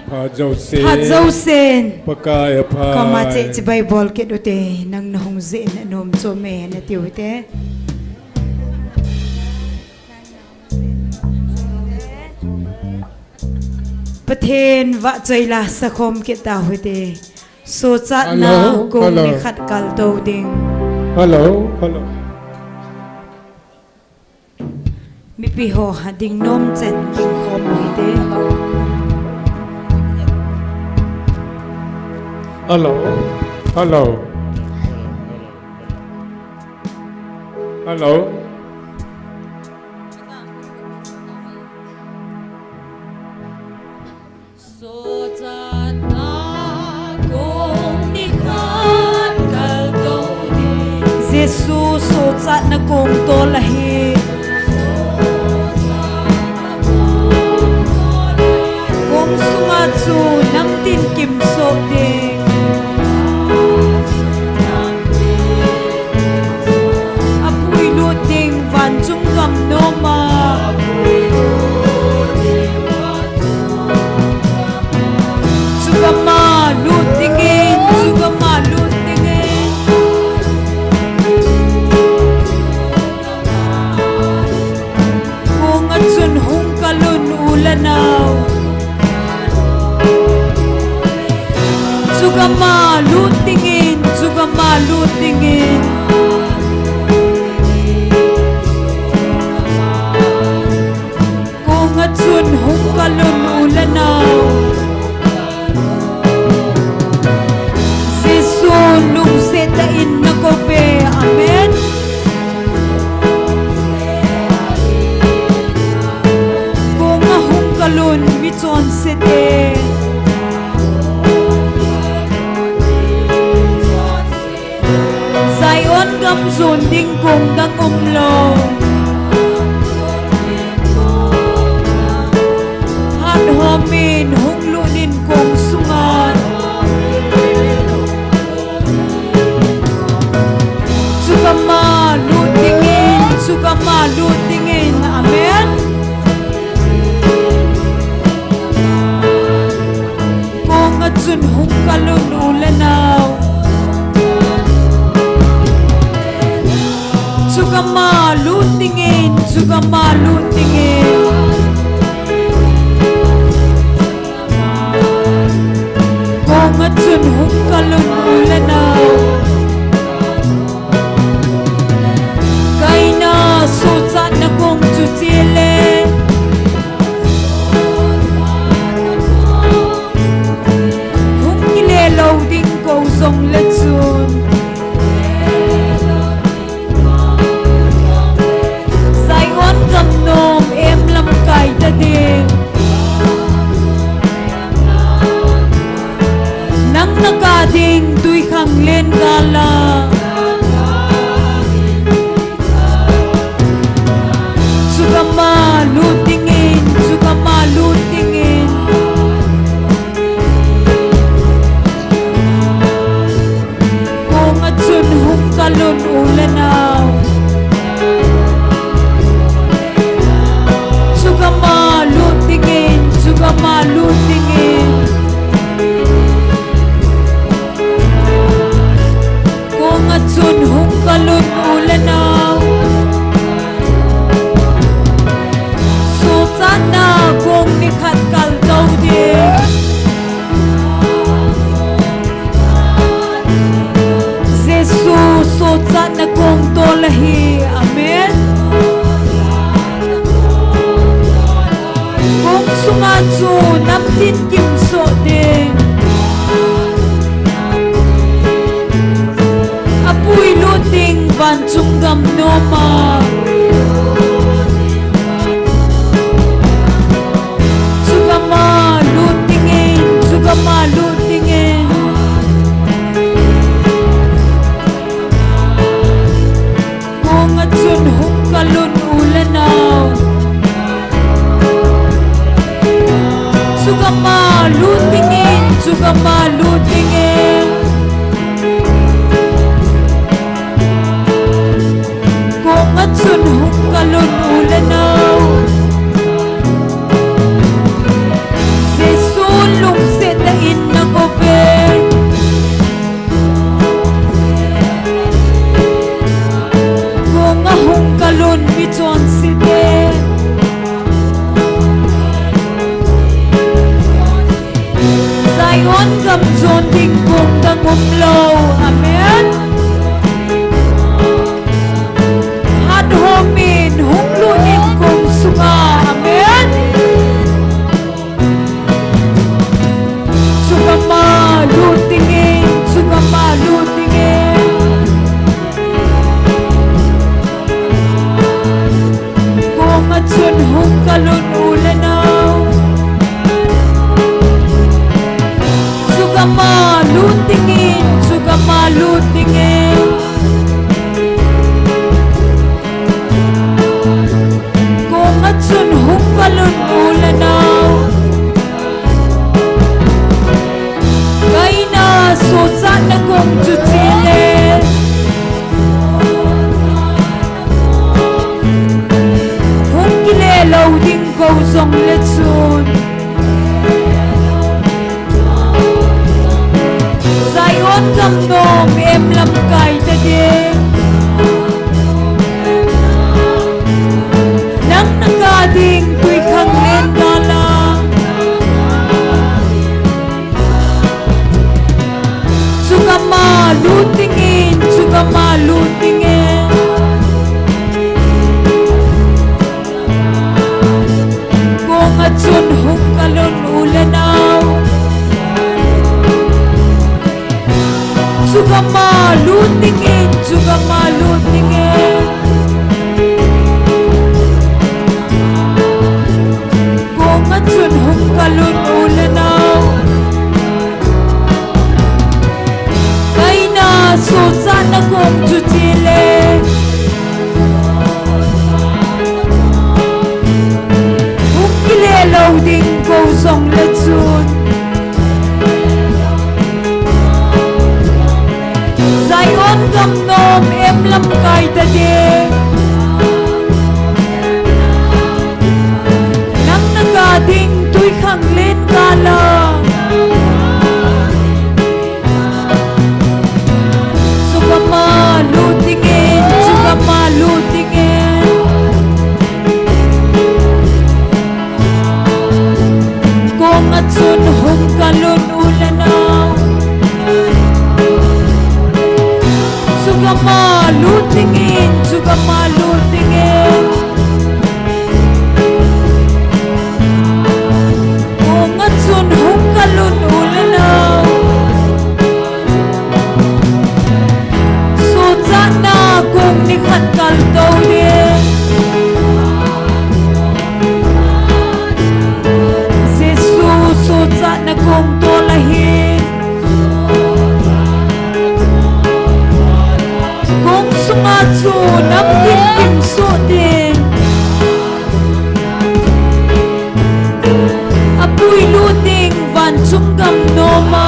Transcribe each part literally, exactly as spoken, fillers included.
Phat jousen. Phat jousen. Pakai aphai. Koma che chibai bol kit ute, nang nahung jeh in anom chom e nati ute. Pathen vahchoi la sakhom kit tau hite. Sochatna kong ni khat kaltou ding. Hello, hello. Mipi ho ha ding nom chen ding khom hite. Hello, hello. Hello. Sochatna kong ni khat kaltou ding. Jesu sochatna kong tol ahi. Kong sunga chu namtin kimsoh ding. Apuilut ding vanchung gam noma. Chugama lut dingin, chugama lut dingin. Konga chun hung kalun u le nao. Chugama lut dingin, chugama lut dingin. Konga chun hung kalun u le nao. Jesu lungset tah in nakouve. Amen. Konga hung kalun mi chonsete. Zion gam jon ding kong dang umlou. Hat hom in hung lut in kong sunga. Chugama lut dingin, chugama lut dingin. Amen. Konga chun hung kalun u le nao. Chugama lut dingin, chugama lut dingin. Konga chun hung kalun u le nao. Kaina sochatna kong chu chele. Hung kile lou ding kou jongle chun. Zion gam nom em lamkai ta ding. Nang naka ding tui khanglen gala. Chugama lut dingin, chugama lut dingin. Konga chun hung kalun u le nao. Chugama lut dingin, chugama lut dingin. Konga chun hung kalun u le nao. Sochatna kong ni khat kaltou ding. Jesu sochatna kong tol ahi. Amen. Kong sunga chu namtin kimsoh ding. Apuilut ding vanchung gam noma. Chugama lut dingin, chugama lut dingin. Konga chun hung kalun u le nao. Chugama lut dingin, chugama lut dingin. Konga chun hung kalun u le nao. Jesu Gam jon ding kong dang umlou. Amen. Hat hom in hung lut in kong sunga. Amen. Chugam a lut dingin, chugam a lut dingin. Kong a chun hung kal un u le nao. Chugam a lut dingin, chugam a lut dingin. Kong a chun hung kal un u le nao. Kaina sochatna kong chu chele. Hung kile lou ding kou jong le chun. Zion gam nom em lamkai ta ding. Nang na kah ding twikhanglen gal a. Chugam a lut dingin, chugam a lut dingin. Kong a chun hung kal un u le nao. Chugam a lut dingin, chugam a lut dingin. Kong a chun hung kal un u le nao. Kaina sochatna kong chu chele. Hung kile lou ding kou jong le chun. Zion gam nom em lamkai ta ding. Nang na kah ding twikhanglen gal a. Chugam a lut dingin, chugam a lut dingin. Kong a chun hung kal un u le nao. Chugam a lut dingin, chugam a lut dingin. Kong a chun hung kal un u le nao. Sochatna kong nikhat kal tou ding. Jesu sochatna kong tol ahi. Kong sunga chu nam tin kim soh ding. A puilut ding vanchung gam nom a.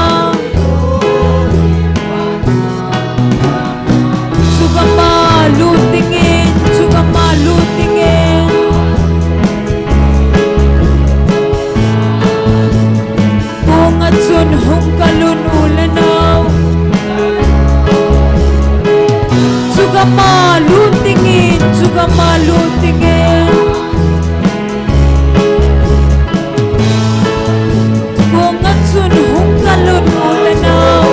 Chugam a lut dingin, chugam a lut dingin. Kong a chun hung kal un u le nao. Chugam a lut dingin, chugam a lut dingin. Kong a chun hung kal un u le nao.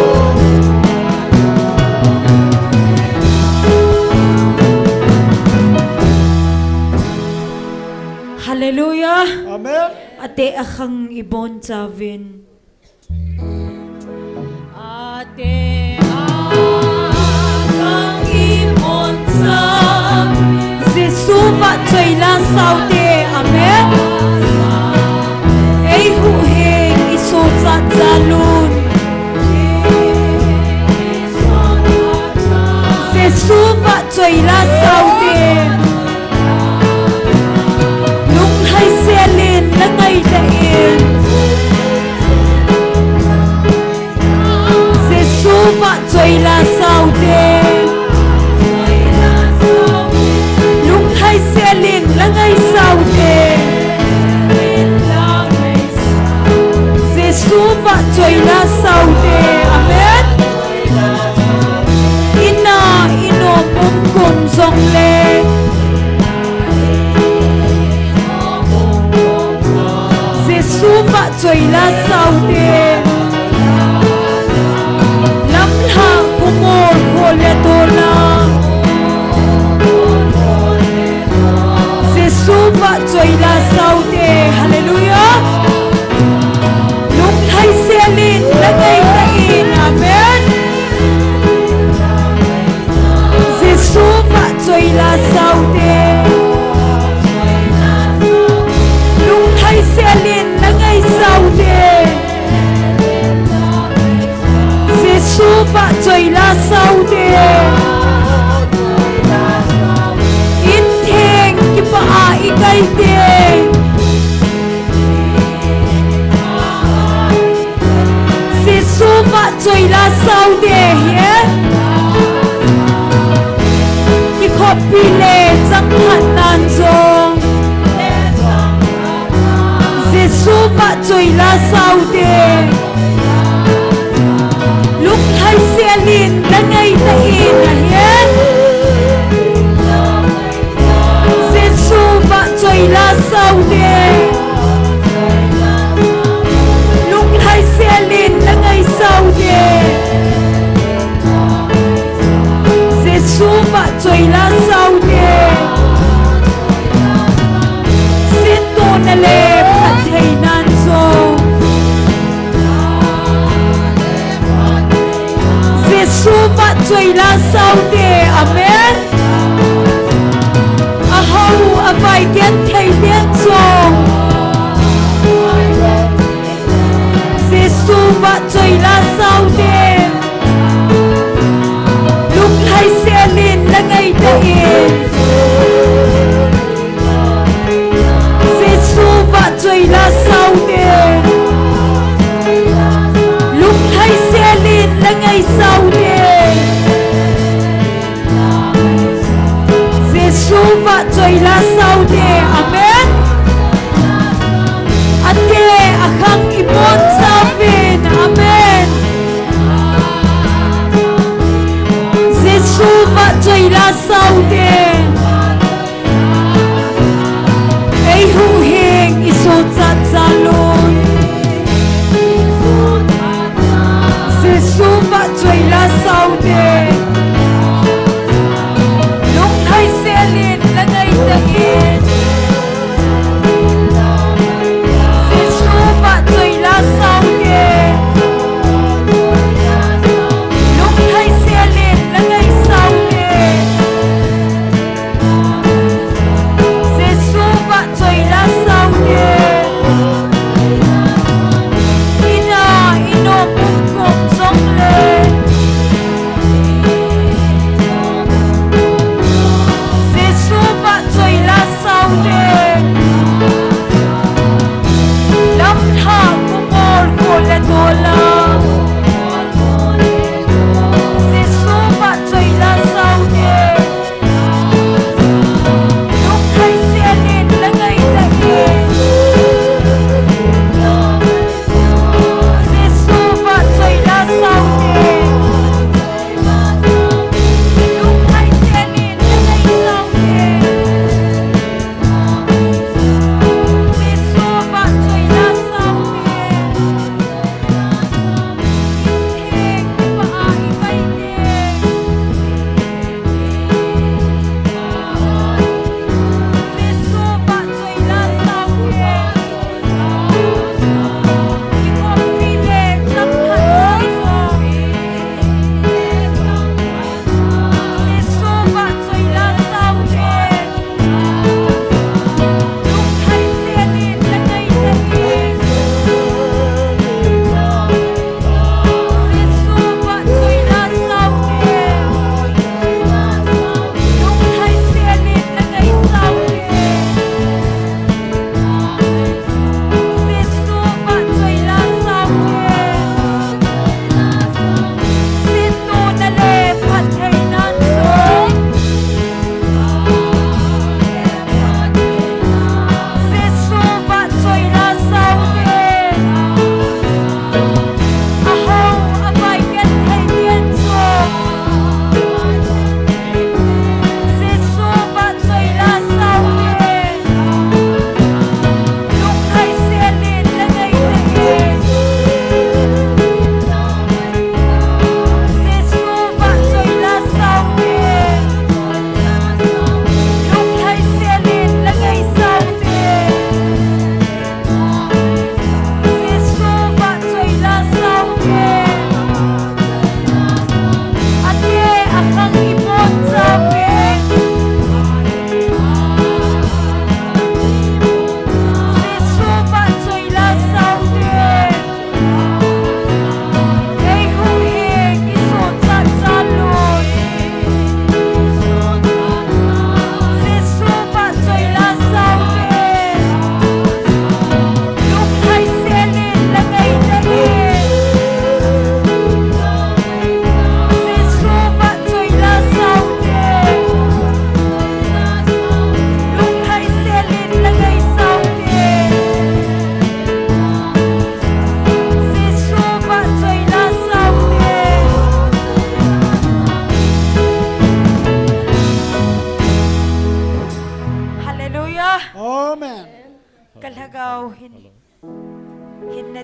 Hallelujah. Amen. Ate akhang ibon chauvin. Ate akhang ibon chauvin. Jesu vahchoi la sao te. Amen. Eihuhhing isochat jal un. Jesu vahchoi la sao te. Lunglhai sel in la ngaita in. Jesu vahchoi la sao te. Lunglhai sel in la ngai sao te. Jesu vahchoi la sao te. Amen. Ina inom um kum jong le. Jesu vahchoi la sao te. Jesu vahchoi la sao te hi. Kikhoppi le changphat nan jong Jesu vahchoi la sao te. Lunglhai selin la ngai ta in ahi. Jesu vahchoi la sao te. Lunglhai selin la ngai sao te. Jesu vahchoi la sao te. Sintona le phatthei nan jong Jesu vahchoi la sao te. Amen. Ahao, avai genthei ten jong Jesu vahchoi la sao te. Lunglhai selin la ngai ta in. Jesu vahchoi la sao te. Lunglhai selin la ngai sao te. Jesu vahchoi la sao te. Amen. Ate, akhang i mon chauvin. Amen.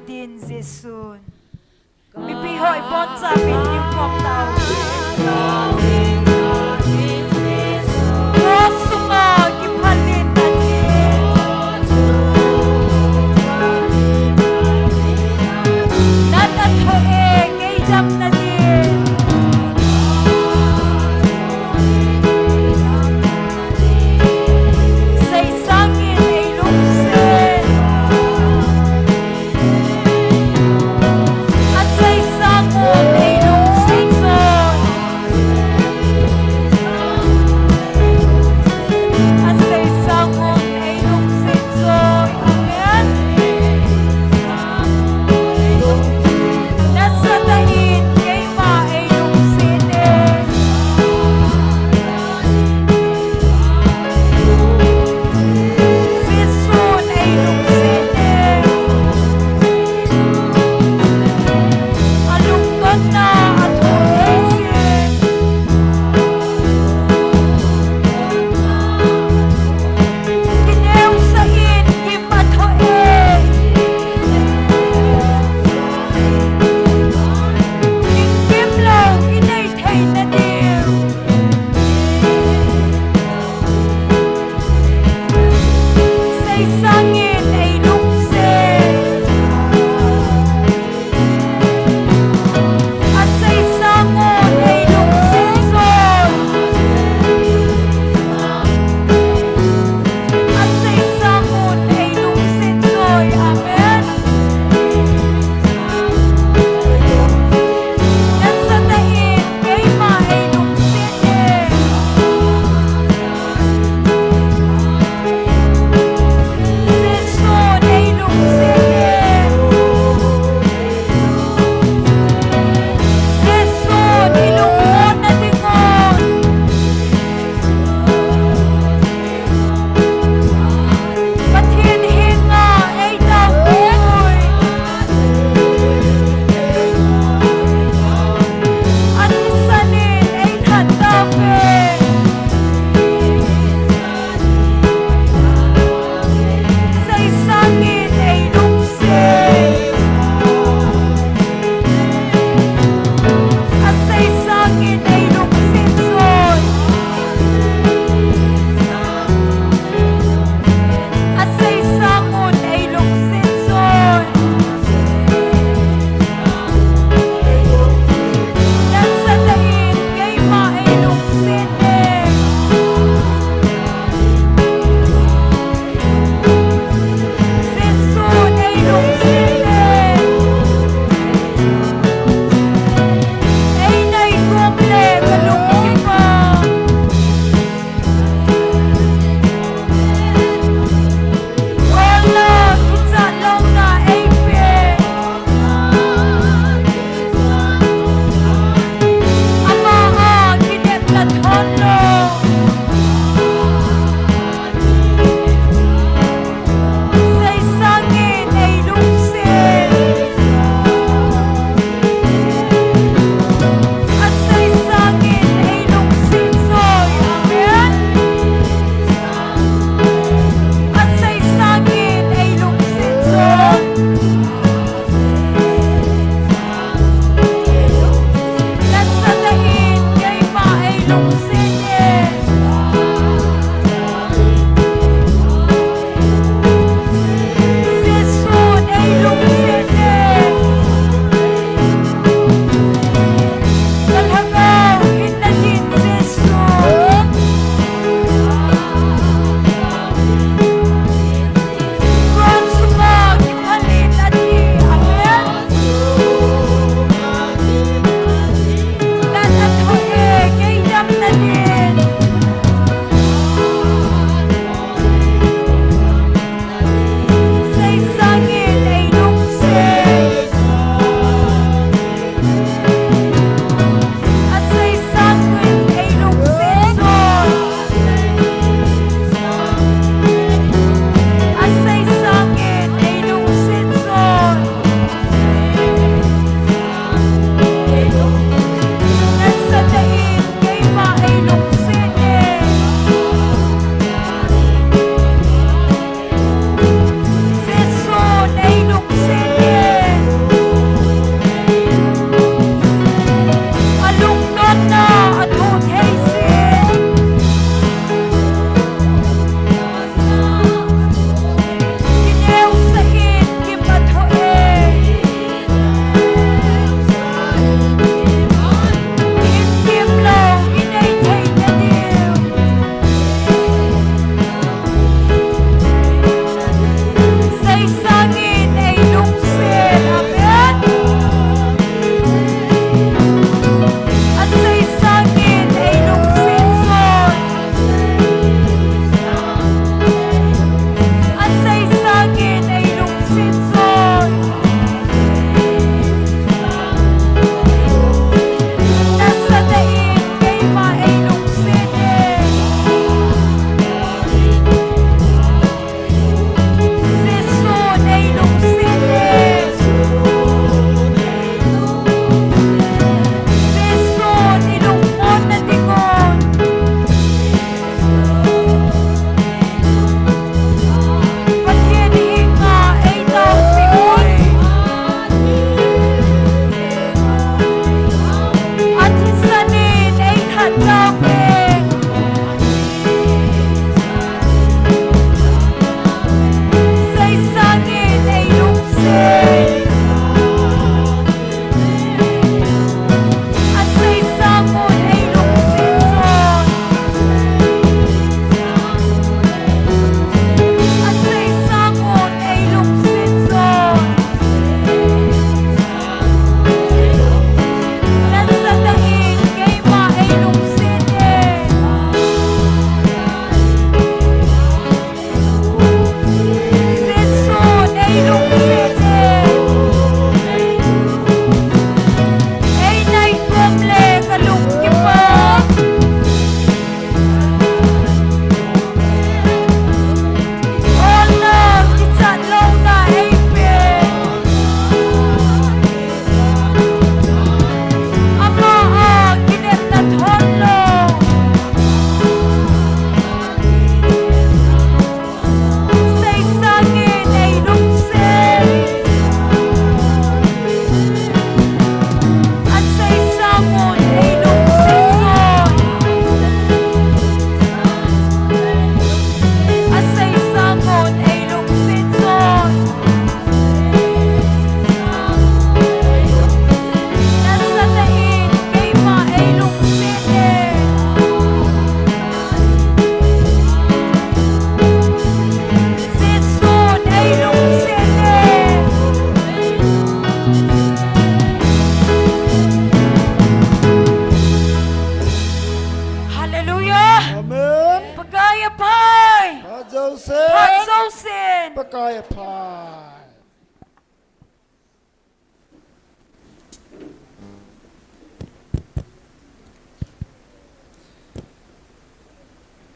tin Jesun. Mipi ho iboncha min ding khom tau. Cross sunga kiphalin na ding. Nat athoh e, kei damna ding. Seisang in eilungset. Aseisang un eilungset chon.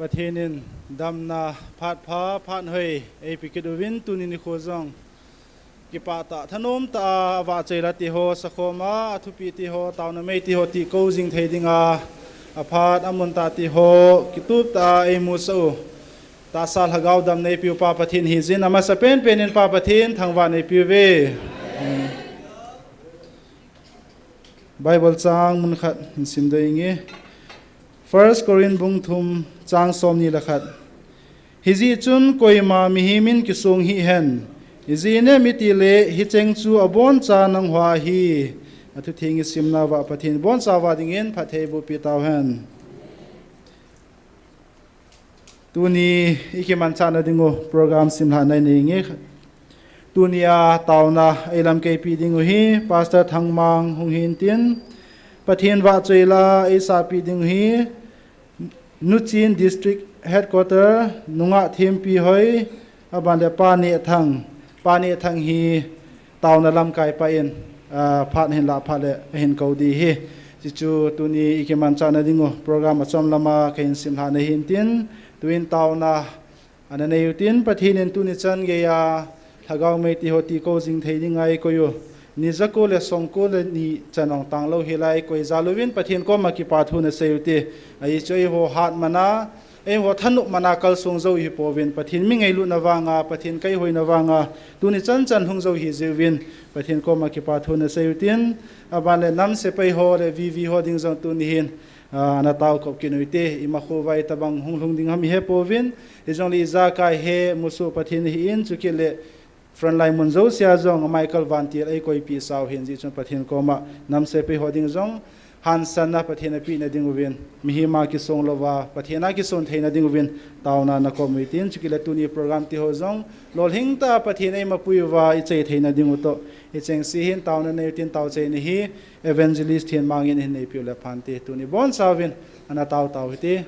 Pathen in damna phat pha, phat hoi eipe kit uvin tuni nikho jong kipah tah, thanom tah a, avahchoi la ti ho sakhom a, athupi ti ho, taona mei ti ho, ti ko jing thei dinga, aphat amun tah ti ho kitup tah a eimusah u tahsa lhagao damna eipiu Pa Pathen hijin, amasapen pen in Pa Pathen thangvah neipiu ve. Bible chang mun khat hin sim dei inge. First Corinth bung thum chang somni le khat. Hijeh chun koima mihem in kisong hih hen. Ijeh inem itile hicheng chu aboncha nangho ahi. Athutheng isimna uva Pathen in aboncha uva dingin phatthei eiboh peh tauhen. Tuni ikimanchah na dingu program simlhah na inei inge. Tunia taona eilamkeipi dingu hi Pastor Thangmang hung hintin, Pathen vahchoi la eisahpi dingu hi Nuchin District Headquarter nungah Thempi Hoi, aban le Pa Nehthang, Pa Nehthang hi taona lamkai pa in, ah, phat ahin lah phat le ahin kou ding ahi. Hichu tuni ikimanchah na dingu program achom lama kahin simlhah na hintin, tuin taona ana neiyu tin, Pathen in tuni chan geiya lhagao mei ti ho ti ko jing thei dinga eikoi u. Ni jako le somko le ni chan ong tanglou hela eikoi jal uvin Pathen koma kipathu nasei u hite. Ajeh chu eiho hat mana, eiho thanop mana kalsong jou ihipouvin, Pathen mi ngailutna vanga, Pathen kaihoina vanga tuni chan chan hung jou ihi jeh uvin Pathen koma kipathu nasei u tin, aban le nam sepai ho le V V ho ding jong tuni hin, ah, ana taokop kit u hite, ima khovah a itobang hung lhung ding ham ihepouvin, hijongle ijakai he musoh Pathen ahin, chukit le frontline mun jousea jong amai kalvantil eikoipeh sau ahin, hijeh chun Pathen koma nam sepai ho ding jong hansanna Pathen in apeh na ding uvin, mihem a kisong louva Pathen a kison theina ding uvin taona nakom u hitin, chukit le tuni program ti ho jong lolhing tah a Pathen in eimapui uva ichai theina dingu toh, hicheng se hin taona neiyu tin, taochaina hi Evangelist Thenmang in ahin neipiu le phante, tuni boncha uvin ana tao tao hite.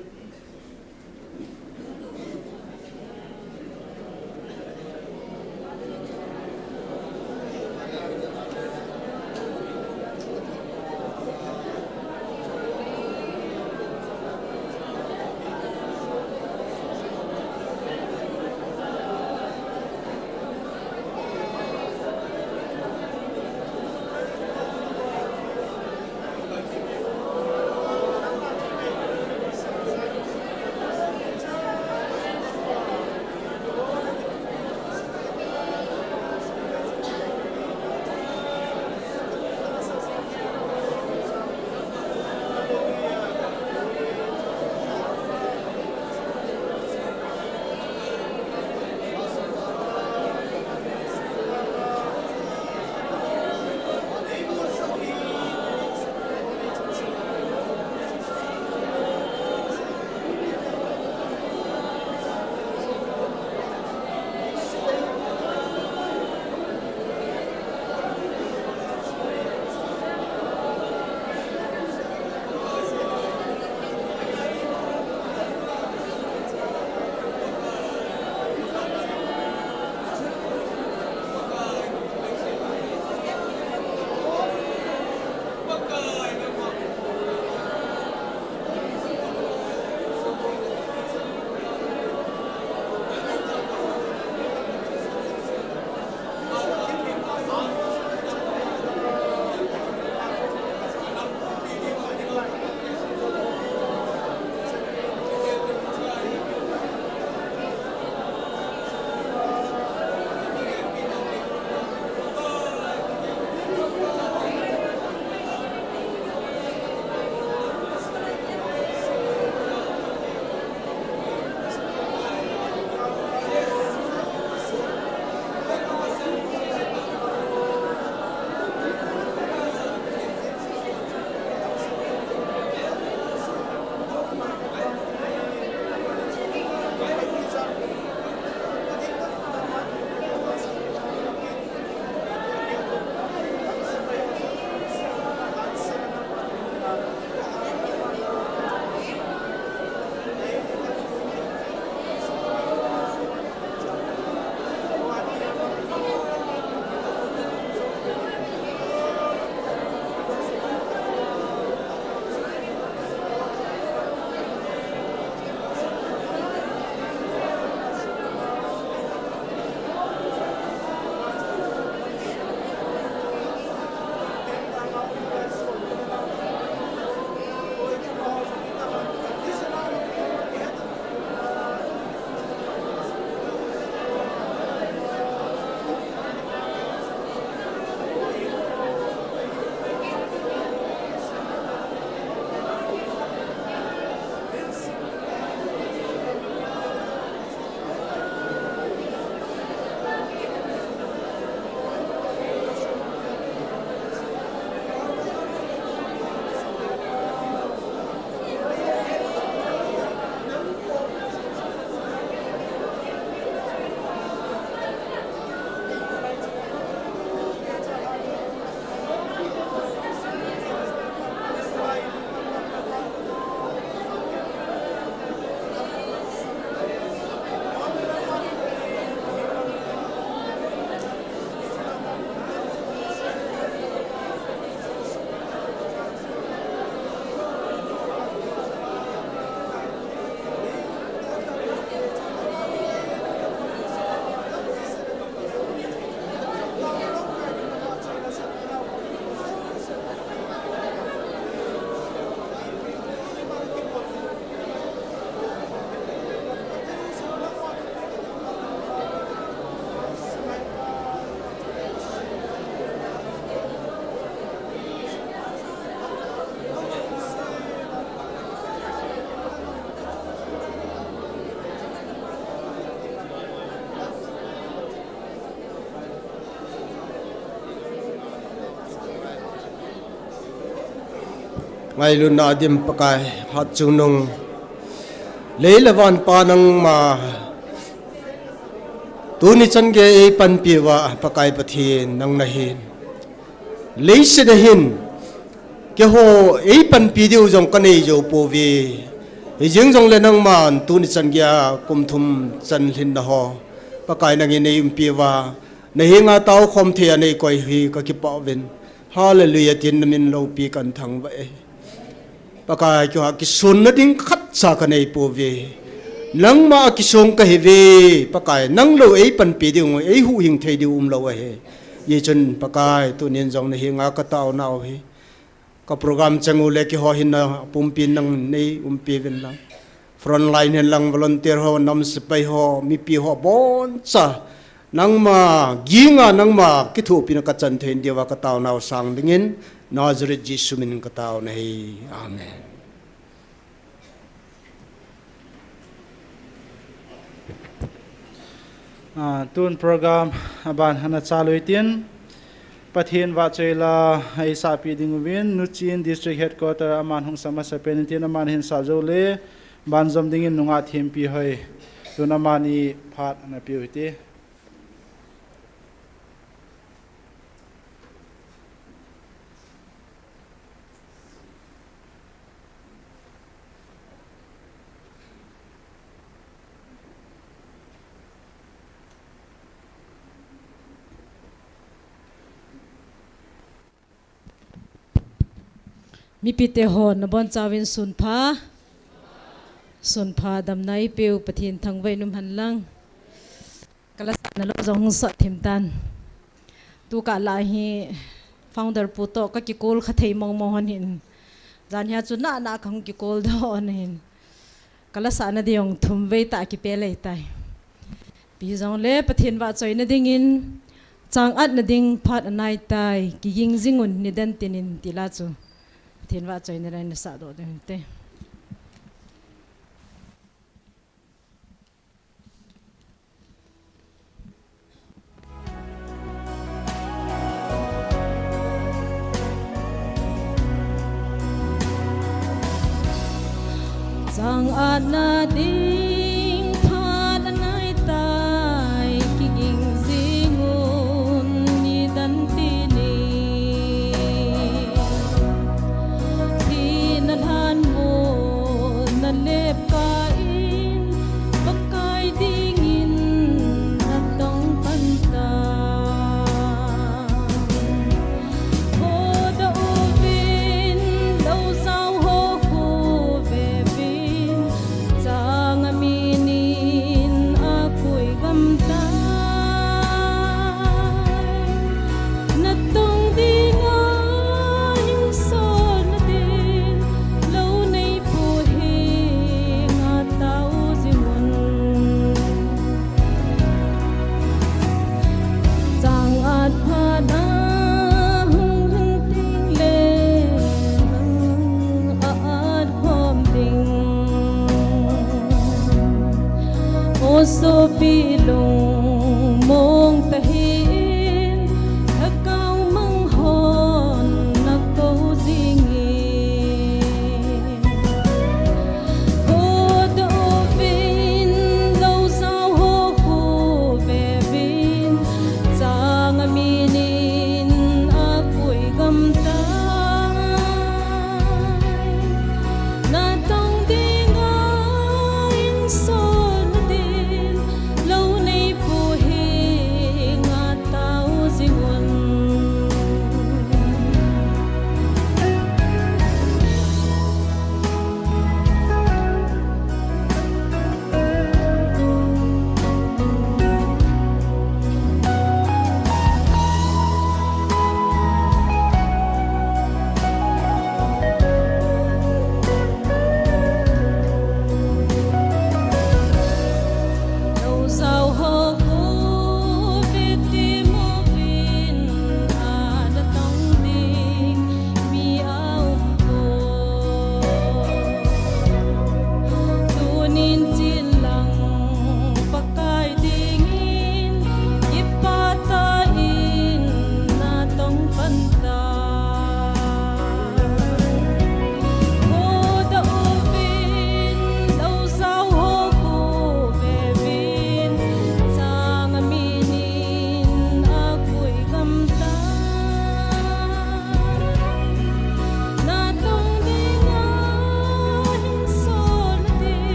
Ngailutna dim Pakai, hatchungnung lei le van Pa nangma tuni chan gei eipanpi uva Pakai Pathen nang nahin. Leiset a hin keiho eipanpi diu jong kanei jou pouve. Hijeng jongle nangman tuni chan geiya kum thum chan lhinna ho Pakai nangin eiumpi uva, nahenga taokhom thei a neikoi hi kakipah uvin. Hallelujah tin namin loupi kathangvah e. Pakai, keiho a kisonna ding khatcha kanei pouve. Nangma a kisong kahiuve. Pakai, nang lou eipanpi diu, eihuhhing thei diu umlou ahi. Hijeh chun Pakai, tunin jong nahenga kataonau hi, ka program chang u le keiho hinna pumpi nangin neiumpi uvin lang. Front line hin lang, volunteer ho, nam sepai ho, mipi ho, boncha nangma ginga nangma kithopina kachan thei diuva kataonau sang dingin, Nazareth Jesu minin kataona ahi. Amen. Ah, tun program aban ana chalu hitin, Pathen vahchoi la eisahpi ding uvin, Nuchin District Headquarter aman hung sa masapen hitin, aman hin sah jou le, banjom dingin nungah thempi hoi, tun amani phat ana peu hite. Mipite ho, nabonchauvin sunpha. Sunpha damna eipeu Pathen thangvah in umhen lang. Kalasahna lou jong hung sot thim tan. Tukah lah hi founder pu toh kakikol kha thei mong mong hon hin. Jan hia chu nana kahung kikol doh hon hin. Kalasahna ding jong thum vei tah kipe lei tai. Ipi hijongle Pathen vahchoina dingin, chang atna ding phat anai tai, kiging jingun nidan tinin ti la chu Pathen vahchoina la in nasah doh ding hinte. Chang atna ding phat anai tai, kiging jingun nidan tinin. Thina lhan mun nalep kah in, Pakai dingin natong pan tan. Khodoh uvin, lou jao ho khu veuvin, chang a minin akoi gam tai. Natong dinga hing solna din, lou neipu henga tao jingun. Chang at phat a hung lhun tengle, nang a at khom ding. O sopi lungmong tahin, lhagao mang hon nakou jingin. Khodoh uvin, lou jao ho khu veuvin, chang a minin akoi gam tai. Natong dinga hing solna din, lou nei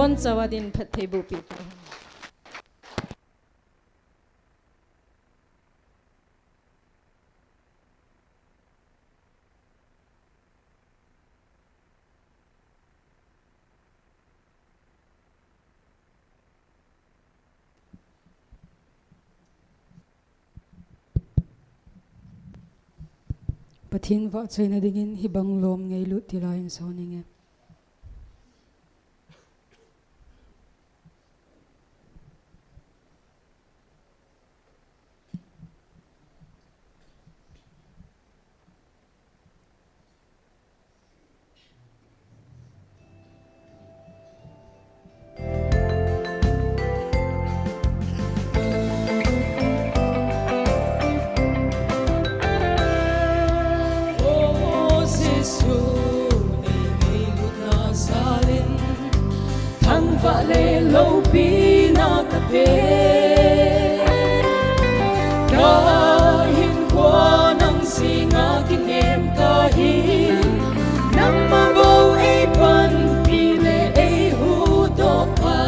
Chonchauva din phattheiboh peh tauhen. Pathen vahchoina dingin hibang lom ngailut tila hin sou ninge. O Jesu, nei ngailutna jalin, thangvah le loupina kape. Kahinkhoa nang jenga kinem kahi, nangma bou eipanpi le eihuhdoh pa.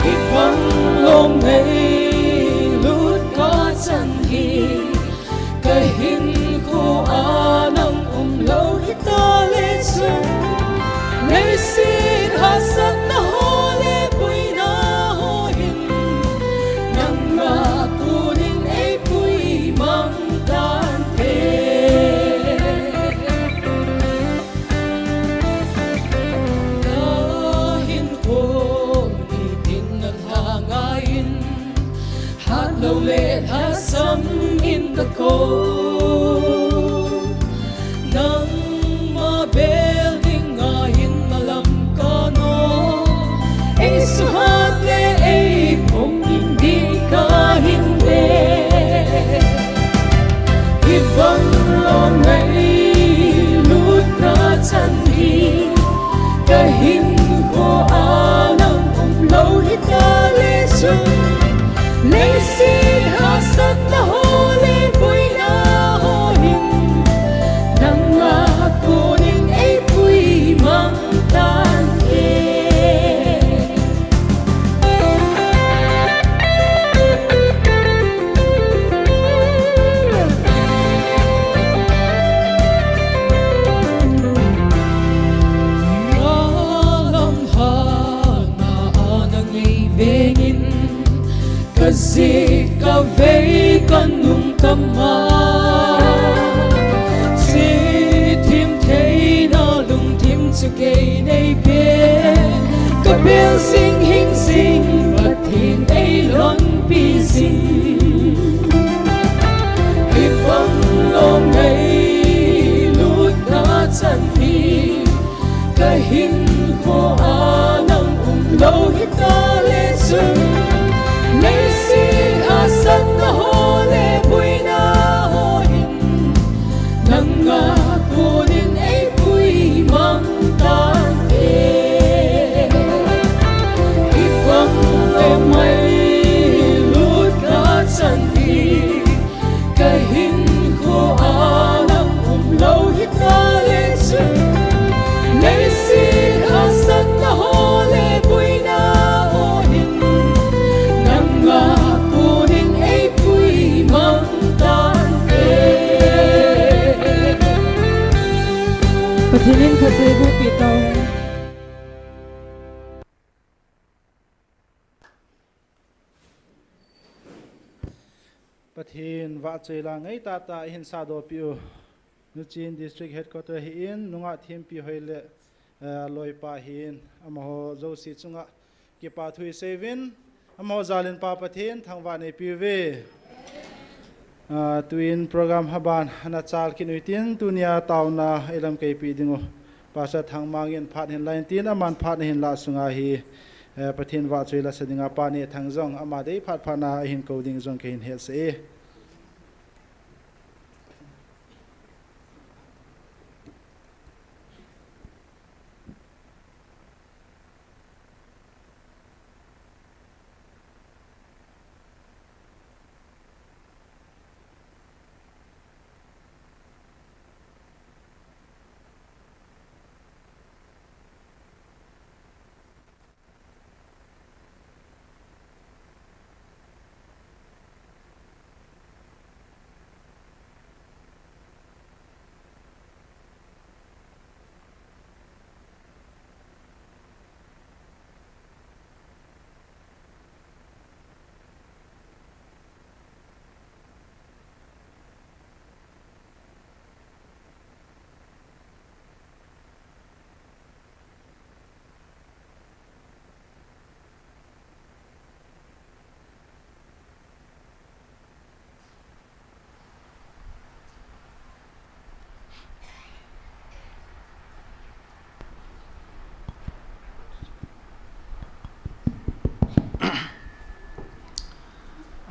Hibang lom ngailut kachan hi, kahinkhoa nang umlou hitale chun, leiset hahsatna ho le boina ho hin, nangma konin eipui mang tante. Kahinkho nitin nalhanga in, hatlou le lhasam in kakou. Nangma bel dinga hin malam kano, eisuhat le eiphongin ding kahinte. Hibang lom ngailut kachan hi, kahinkhoa nang umlou hitale chun, leiset hahsatna ho le boina ho hin, nangma konin eipui mang tante. Kalam hana a nang eivengin, kajih kavei kanung kama, chithim theina lungthim chu kei neipe. Kabel jing hing jing, Pathen eilonpi jing. Hibang lom ngailut kachan hi, kahinkhoa nang umlou hitale chun, leiset hahsatna ho le boina ho hin, nangma konin eipui mang tante. Hibang lom ngailut kachan hi, kahinkhoa nang umlou hitale chun, leiset hahsatna ho le boina ho hin, nangma konin eipui mang tante. Pathen in phattheiboh peh tauhen. Pathen vahchoi la ngai tahtah ihin sahdohpeh u, Nuchin District Headquarter hi in, nungah thempi hoi le, eh, loipa hi in, amaho jouse chunga kipa thu iseiuvin, amaho jalin Pa Pathen thangvah neipeh uve. Ah, tuin program haban ana chal kit u hitin, tunia taona eilamkaipi dingu Pastor Thangmang in phat hin la intin, aman phat ahin lah sunga hi, eh, Pathen vahchoi la sa dinga Pa Nethang jong ama dei phat phat na ahin kou ding jong kahin hetsah e.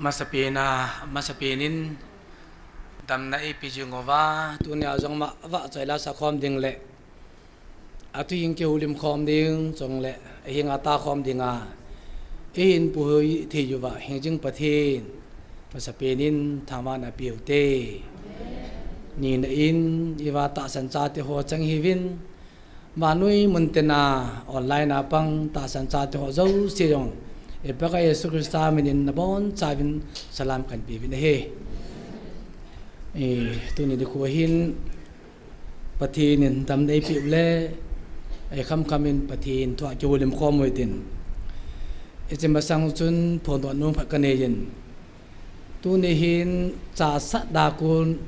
Masapen a, masapen in damna eipe jing uva, tunia jong ma va choi la sa khom ding le, atu hing kihoulim khom ding chong le, ahinga ta khom dinga eihin puihui thei uva hing jing Pathen, masapen in thangvahna pe ute. Nina in, iva tahsan chate ho chang hiuvin, vannoi mun tina online a pang tahsan chate ho jouse jong, i Pakai Jesu Christa min in nabonchauvin salam kahin peuvin ahi. I, tuni nikho hin Pathen in damna eipeu le, i khamkham in Pathen thua kihoulim khom u hitin. Hiche masang chun phondoh nom khat kanei in. Tuni hin chasat a kon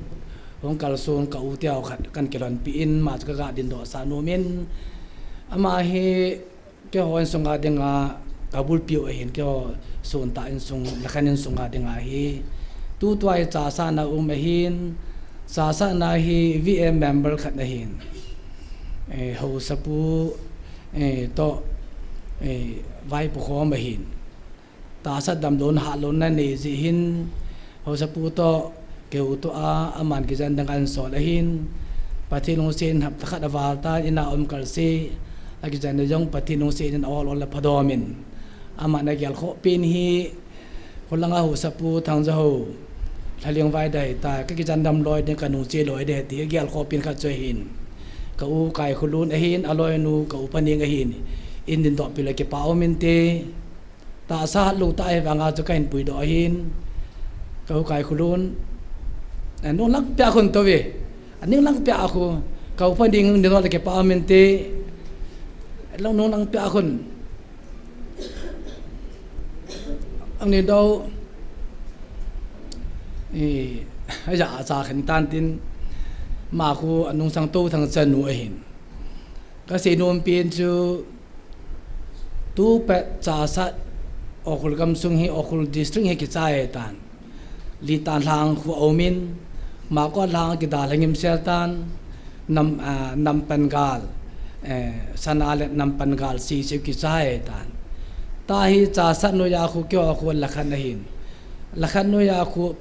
hung kalson ka u teu khat kahin kilhonpi in, ama chu kaga dingdoh sah nom in, ama hi keiho insung a dinga kabulpiu ahin, keiho sontah insung, lakhan insung a dinga hi tutua hi chasat na um ahin, chasat na hi V M member khat ahin, eh, haosapu, eh, toh, eh, vaipo khom ahin. Tahsa damlouna, hatlouna nei jeh hin, haosapu toh kihoutoh a, aman kijen ding ahin sol ahin, Pathen lungset in hapta khat aval tan, in a um kalse, akijen na jong Pathen lungset in a ol ol a phadom in, aman agelkhoh pen hi, khulang a haosapu Thangjahao, Lhalingvai dai ta, kakijen dam loi ding, kanungche loi ding ti, agelkhoh pen khat chu ahin. Ka u Kaikholun ahin, aloinu ka u Paneng ahin, in dingdoh peh le kipa um inte. Tahsa hatlou tah ahivanga chu kahin puidoh ahin. Ka u Kaikholun, eh, nung lang pia khun tou ve. Aning lang pia khu, ka u Paneng dingdoh le kipa um inte. Long nung lang pia khun. Ang ni dou, eh, aja acha khen tan tin, ama khu anungsang tou Thangcha nu ahin. Kasei nom pen chu, tu pet chasat Ukhrul gamsung hi, Ukhrul district hi kichai tan. Litan lhang khu aum in, Makot lhang kidalha ngimsel tan, Nam, ah, Nampangal, eh, Sana le Nampangal sese kichai tan. Tua hi chasat noiya khu keiho khu lakhan ahin. Lakhan noiya khu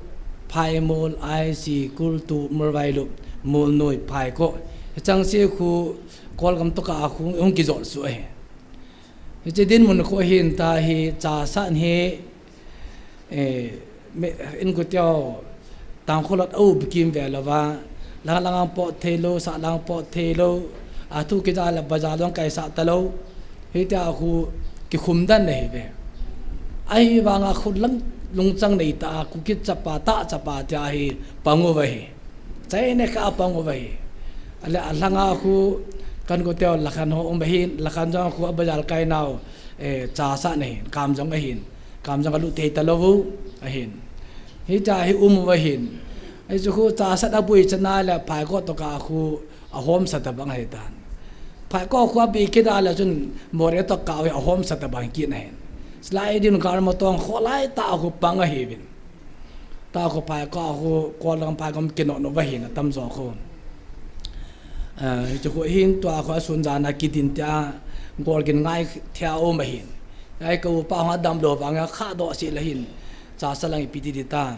Phaimol, Aisi, Kultup, Molvailup, Molnoi, Phaikoh. Hicheng se khu Kolgam toh kah a khu hung kijot suh ahi. Hiche dinmun khu ahin, tua hi chasat hi, eh, me, in kuteo, Tangkhul ot a u bikim ve louva, lang lang a pot thei lou, sah lang pot thei lou, athu kija le bazar jong kaisah talou. Hitia khu kikhum dan ahi ve. Ahivanga khu lang lungchang nei tah a, Kuki chapa, tah chapa tia hi pang uva ahi. Chai ne kha pang uva ahi. Ale alhanga khu kan kuteo lakhan ho um ahin, lakhan jong khu abazar kai nau, eh, chasat na ahin, Kamjong ahin. Kamjong alut thei talou u ahin. Hitia hi um uva ahin. Hichu khu chasat abui chana le Phaikoh toh kah a khu ahomsa tabang ahi tan. Phaikoh khu abi kida le chun Moreh toh kah a khu ahomsa tabang kit na ahin. Sliding car ma tong kholai tah a khu pang ahiuvin. Tua khu Phaikoh khu, Kolgam Phaikoh kinot nop uva ahin atamjo khu. Ah, hichu khu hin tua khu asun jan a kidin tia, gol gin ngai thei a um ahin. Ai ka upa hung damlou vanga khadoh seh le hin, chasat lang ipi ti ding ta.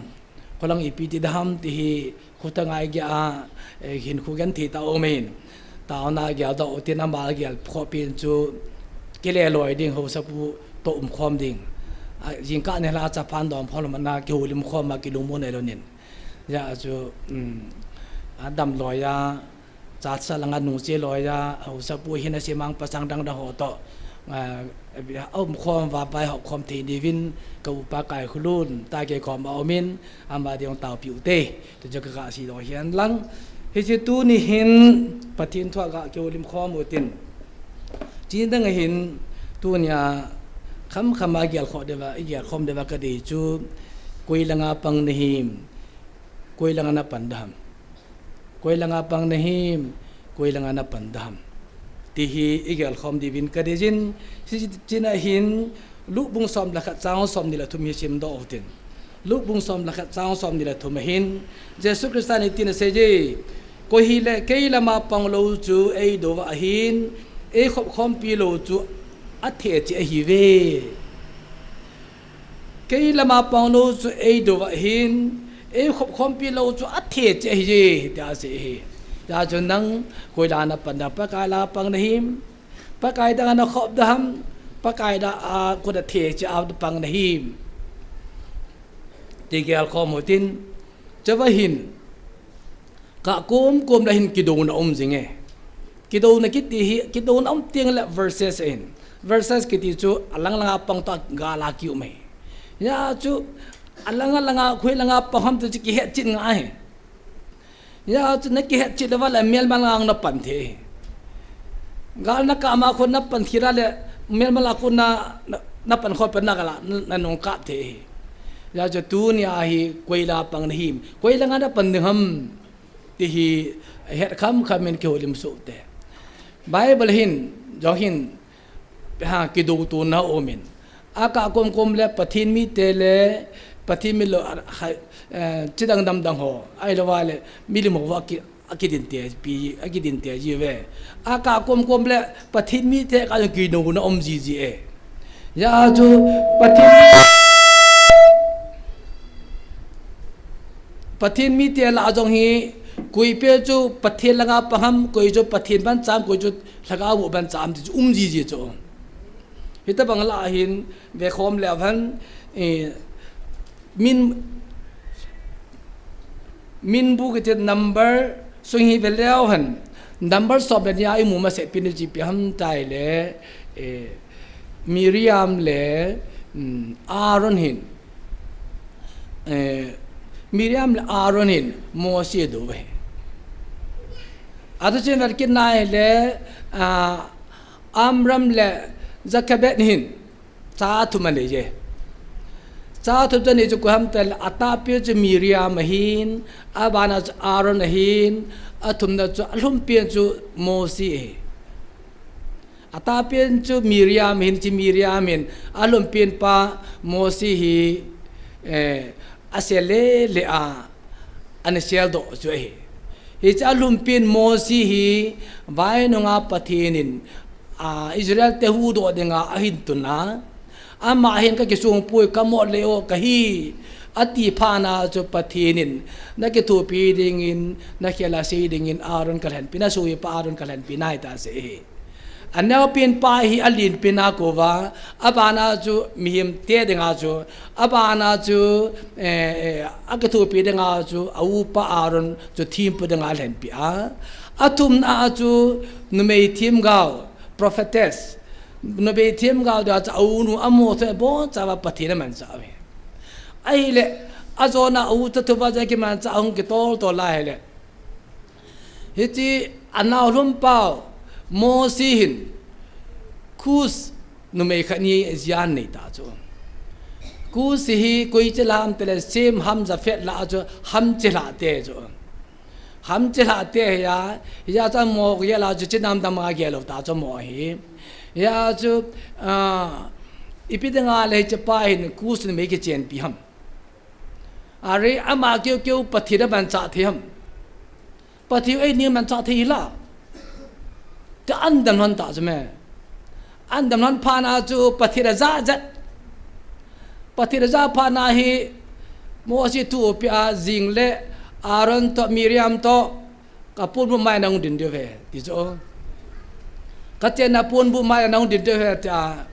Kho lang ipi ti ding ham ti hi, khuta ngai gei a, eh, hin khu gen thei ta um ahin. Taona geldoh utin, ama gelkhoh pen chu kile loi ding, haosapu toh umkhom ding. A, jingkah nilhah a chaphan dom khom lou mana kihoulim khom a kilungmon neilou nin. Hijeh a chu, um, adam loi a, chasat langa nungche loi a, haosapu hin asemang pasang dang dang ho toh, a, aumkhom uva vaihop khom thei diuvin ka upa Kaikholun, tua kei koma aumin, ama ding taopiu te. Tuchu kaga seidoh hen lang. Hiche tuni hin Pathen thua ga kihoulim khom utin. Chidang ahin tunia khamkham a gelkhoh diuva, igelkhom diuva kadei chu koi langa pang nahim, koi langa napan ding ham. Koi langa pang nahim, koi langa napan ding ham. Ti hi igelkhom diuvin kadei jin, hiche china hin Luke bung som le khat chang som ni le thum hi simdoh utin. Luke bung som le khat chang som ni le thum ahin, Jesu Christa in hitin asei je, koi hile kei lama pang lou chu eidouva ahin, eikhop khompi lou chu athe cheh ahiuve. Kei lama pang lou chu eidou ahin, eikhop khompi lou chu athe cheh ahi, tia asei ahi. Hijeh chun nang koi la napan ding, Pakai la pang nahim? Pakai dang a nakhop ding ham? Pakai la a kona the cheh a pang nahim? Ti gel khom u hitin, chua hin, kah komkom le hin kidouna um jing e. Kidouna kiti hi, kidouna um teng le versus ahin. Versus kiti chu alang langa pang toh gal a kium ahi. Hijeh chun alang langa, khoi langa pang ham ti chu kihetchet ngai ahi. Hijeh chun nakihetchet lou va le melma langa napan thei ahi. Gal nakap ma khun napan thei la le melma la khun na, na, napan khom pen na gal a, na, nanung kap thei ahi. Hijeh chun tunia hi koi la pang nahim? Koi langa napan ding ham? Ti hi het kham kham in kihoulim soh te. Bible hin, jong hin, ha, kidoutona aumin. Akah komkom le Pathen mite le, Pathen mi lou, a, ha, eh, chidang dang dang ho, ahilou va le, milim ho va ki, akidin te pi, akidin te ji ve. Akah komkom le Pathen mite kah jong kidouna um jiji e. Hijeh chun Pathen, Pathen mite lah a jong hi, koi pen chu Pathen langa pang ham, koi chu Pathen ban cham, koi chu lhagao ban cham ti chu um jiji chu. Hitobang lah a hin, vekhom le avan, eh, min, Minbu kiti number sung hi veleu hen. Number som le ni a imu masat pen u chu ipi ham ti le, eh, Miriam le, um, Aaron hin. Eh, Miriam le Aaron hin Mosi adou ahi. Atu chun vel kit nai le, ah, Amram le Jochebed hin. Cha thum anei je. Cha thum chu anei chu koi ham ti le, atahpen chu Miriam ahin, abana chu Aaron ahin, athumna chu alhumpen chu Mosi ahi. Atahpen chu Miriam ahin, hiche Miriam hin, alhumpen pa Mosi hi, eh, asel le le a, ana seldoh chu ahi. Hiche alhumpen Mosi hi, vai nunga Pathen in, a, Israel te huhdoh dinga ahin tun a, ama hin kakisong poi, kamo le o kahi, ati phat na chu Pathen in, nakithopi dingin, nakhel a sei dingin, Aaron kalhenpi, nasopipa Aaron kalhenpi nai tia asei ahi. Aneopen pa hi alenpen a kouva, abana chu mihem te dinga chu, abana chu, eh, eh, akithopi dinga chu, aupa Aaron chu thempu dinga alhenpi a. Athumna a chu, numei themgao, prophetess, numei themgao dia chu aunu amo chu abonchauva Pathen amanchah uve. Ahile, ajona a u chu thuva chu akimanchah ahung kitol tol lai ahile. Hiche anao lhumpa u Mosi hin Cush numei khat ni jia anei ta chu. Cush hi koi chilhah ham ti le Shem ham Japheth lah a chu ham chilhah te chu. Ham chilhah te ahi a, hia chu amo gel a chu chinam dam a gel lou ta chu amo ahi. Hia chu, ah, ipi dinga le hiche pa hin Cush numei kichenpi ham. Are ama keu keu Pathen amanchah thei ham. Pathen u eini manchah thei hila. Ti ahin dam lhon ta chu me. Ahin dam lhon phat na chu Pathen aja jat. Pathen aja phat na hi Mosi thu pia jing le Aaron toh Miriam toh Ka ponbuh mai a nahung ding diu ve, ti chu. Ka chenna ponbuh mai a nahung ding diu ve, tia.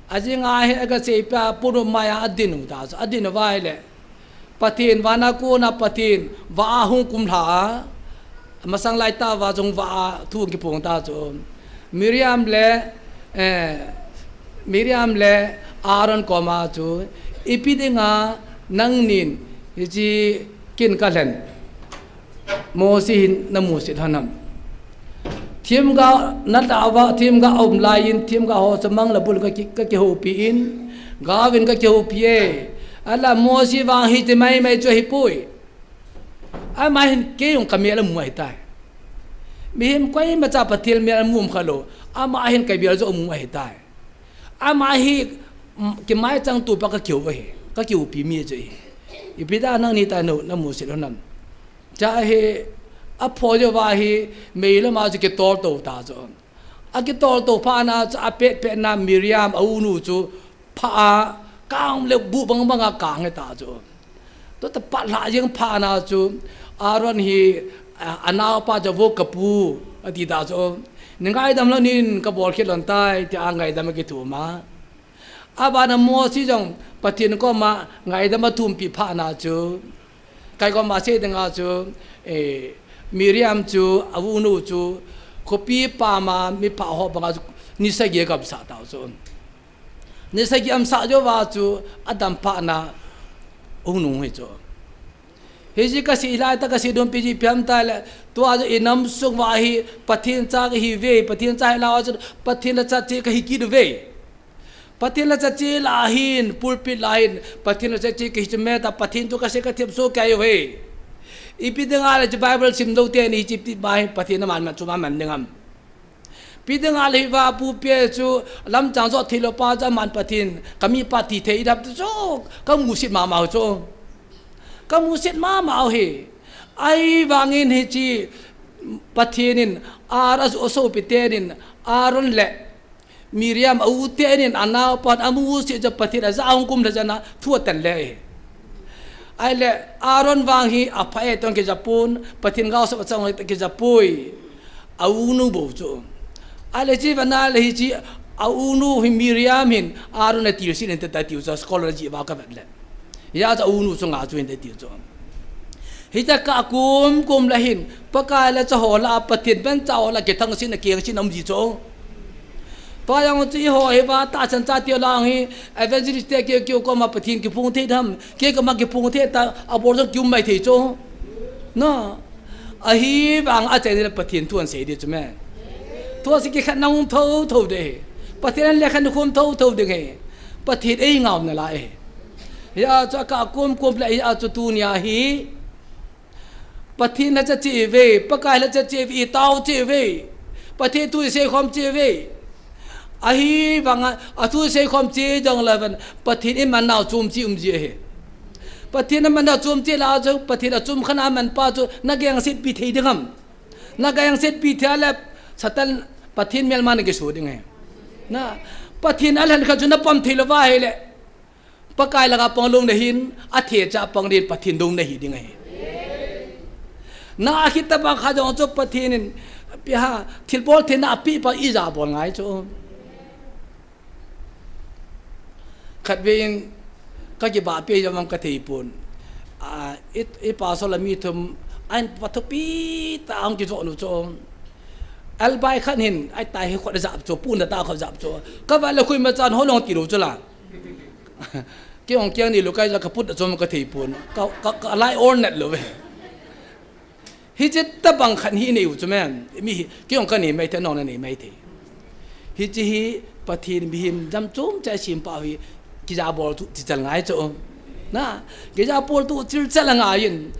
Ajing a hi aga seipeh a ponbuh mai a adin u ta chu. Adin uva ahile, Pathen vana kona Pathen vah a hung kumlha a. Masang lai tah uva jong vah a thu hung kiphong ta chu. Miriam le, eh, Miriam le Aaron koma chu, ipi dinga nangnin hiche kin kalhen. Mosi hin namusit lhon ham. Themgao nalah uva, themgao aum laiyin, themgao ho chu mang le bul ka ki, ka kihoupi in, gaovin ka kihoupi e. Ahinla Mosi vang hiti maimai chu ahipoi. Ama hin kei jong ka mel amu ahitai. Mihem koimacha Pathen mel amu um khalou. Ama hin ka mel jong amu ahitai. Ama hi, mm, kimaichang tupa ka kihou ahi. Ka kihoupi mi chu ahi. Ipi dinga nangni tah na, namusit lhon ham. Cha hi, apho jouva hi, meilama chu kitol tou ta chu. Akitol tou phat na chu apet pet na Miriam a unu chu pha a, Kang le bu bang bang a kang e ta chu. Tua ta pat lha jeng phat na chu, Aaron hi, a, anaopa chu vo kapu, ati ta chu. Nei ngaidam lou nin kabol khel lou tai, tia ngaidam akithum a. Abana Mose jong Pathen koma ngaidam athumpi phat na chu. Kei koma sei dinga chu, eh, Miriam chu, a unu chu, khopi pam a, mi pha ho banga chu, ni sagi agamsah tau chu. Ni sagi agamsah jou va chu, adam phat na, unu hi chu. Hiche kasei lai tah kasei dungpi chu ipi ham itile, tua chu inam sung uva hi, Pathen cha kahi uve, Pathen cha hilou a chu, Pathen lhacha che kahi kit uve. Pathen lhacha che lah a hin, pulpit lah a hin, Pathen lhacha che kahi chu me ta, Pathen thu kasei kathem soh kei uve. Ipi dinga le chu Bible sim lou teni hiche ti ma hin, Pathen aman, aman chu aman ding ham. Ipi dinga le hiva pupi chu lamchang jot thei lou pa chu aman Pathen, kami pa ti thei dap chu, kamusit mama u chu. Kamusit mama u hi. Ahivangin hiche Pathen in, Ar-, a, asopi tenin, Aaron le, Miriam a u tenin anaopan amusit chu Pathen aja hung kum lha jana thu atan le e. Ahile Aaron vang hi apha e tong kijapon, Pathen gaosap achang e tong kijapoi. A unu bou chu. Ahile hiche vana le hiche a unu hi Miriam hin Aaron atilsit in tita tiu chu scholar ji va kavet le. Hia chu a unu chu nga chu hinte tiu chu. Hitia kah kum kum le hin, Pakai lhacha ho lah a, Pathen manchah ho lah a, kithangsetna kengsetna um ji chu. Tua jong chu eiho hiva tahsan chate ho lah a hi, evangelist te keu keu koma Pathen kiphong thei dam, kei koma kiphong thei ta, abol jong kium mai thei chu. Na, ahivang a chai le Pathen thu ahin sei ding chu me. Thu ahin sei kikhen nang um tho tho ding. Pathen le khen khom tho tho ding e. Pathen ei ngau nalai e. Hia chu akah kum kum le hia chu tunia hi. Pathen lhacha che ve, Pakai lhacha che ve, itao che ve. Pathen thu isei khom che ve. Ahivanga, athu isei khom che jong le vang, Pathen iman nau chom che um ji ahi. Pathen aman nau chom che lah a chu, Pathen achom khat a aman pa chu, na gengset pi thei ding ham. Na gengset pi thei le, Satan Pathen melma na kiso ding e. Na, Pathen alhen khat chu na pom thei lou va ahile. Pakai lah a pang lou nahin, athei cha pang din Pathen dou nahi ding ahi. Na akhi tabang kha jong chu Pathen in, ipi ham, thilbol theina ape pa ija bol ngai chu. Khatvei in, kakibah pi jong kathei pon. A, i, i pastor le mi thum, ahin pathupi tah a hung kijoh nu chu. Albai khat hin, ahi tai hi khut ajap chu, pon da ta khut ajap chu. Kava le khui ma chan ho long ti lou chu la. Kei hung kiang ni lou kai ja kaput achom kathei pon. Ka, ka, ka lai or net lou ve. Hiche tabang khat hi nei u chu men. Mi hi, kei hung kanei mai thei, nong nanei mai thei. Hiche hi Pathen mihem jam chom cha sim pa hi kija bol tu chi chal ngai chu. Na, kija bol tu chil chal ngai in.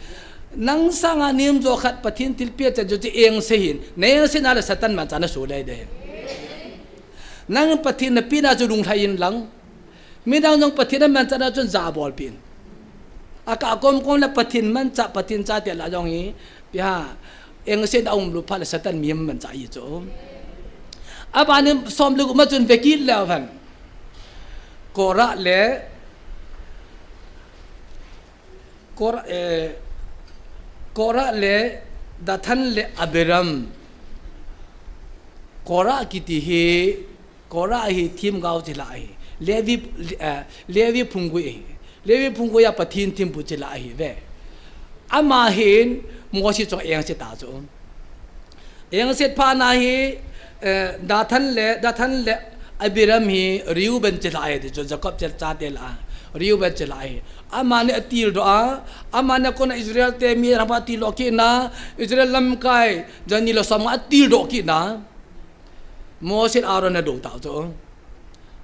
Nang sanga nem jo khat Pathen thilpeh chan jo chu engse hin. Na engse na le Satan manchah na so lai de. Nang Pathen na pina chu lunglhai in lang. Midang jong Pathen amanchah na chun jabolpeh in. Akah kom kom le Pathen manchah, Pathen chate lah jong hi, ipi ham, engse na um lou phat le Satan mihem manchah hi chu. Abanin som le gup ma chun vekit le avan. Korah le, Korah, eh, Korah le Dathan le Abiram. Korah kiti hi, Korah hi themgao chilhah ahi. Levi, eh, Levi phunggui ahi. Levi phunggui a Pathen thempu chilhah ahi ve. Ama hin Mose chunga engse ta chu. Engset phat na hi, eh, Dathan le, Dathan le Abiram hi Reuben chilhah ahi ti chu, Jacob chate lah a. Reuben chilhah ahi. Amani atildoh a, amani kona Israel te mi rapa tildoh kit na, Israel lamkai, jani le som nga atildoh kit na. Mose Aaron adou tau chu.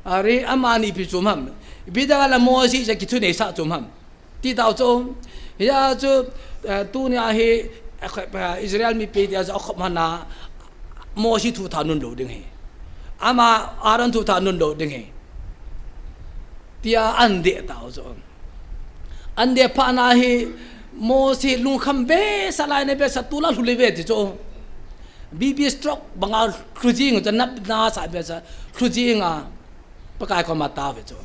Are amani ipi chom ham. Ipi dinga la Mose chu kithunei sah chom ham. Ti tau chu. Hia chu, eh, tunia hi, eh, Israel mipi tia chu akhop mana Mose thu tha nun lou ding ahi. Ama Aaron thu tha nun lou ding ahi. Tia ahin dei tau chu. Ahin dei phat na hi Mose lungkham behseh lai na behseh tu la lhu le ve ti chu. B P stroke banga lhu jing chu nap na sa behseh lhu jing a Pakai koma tao ve chu.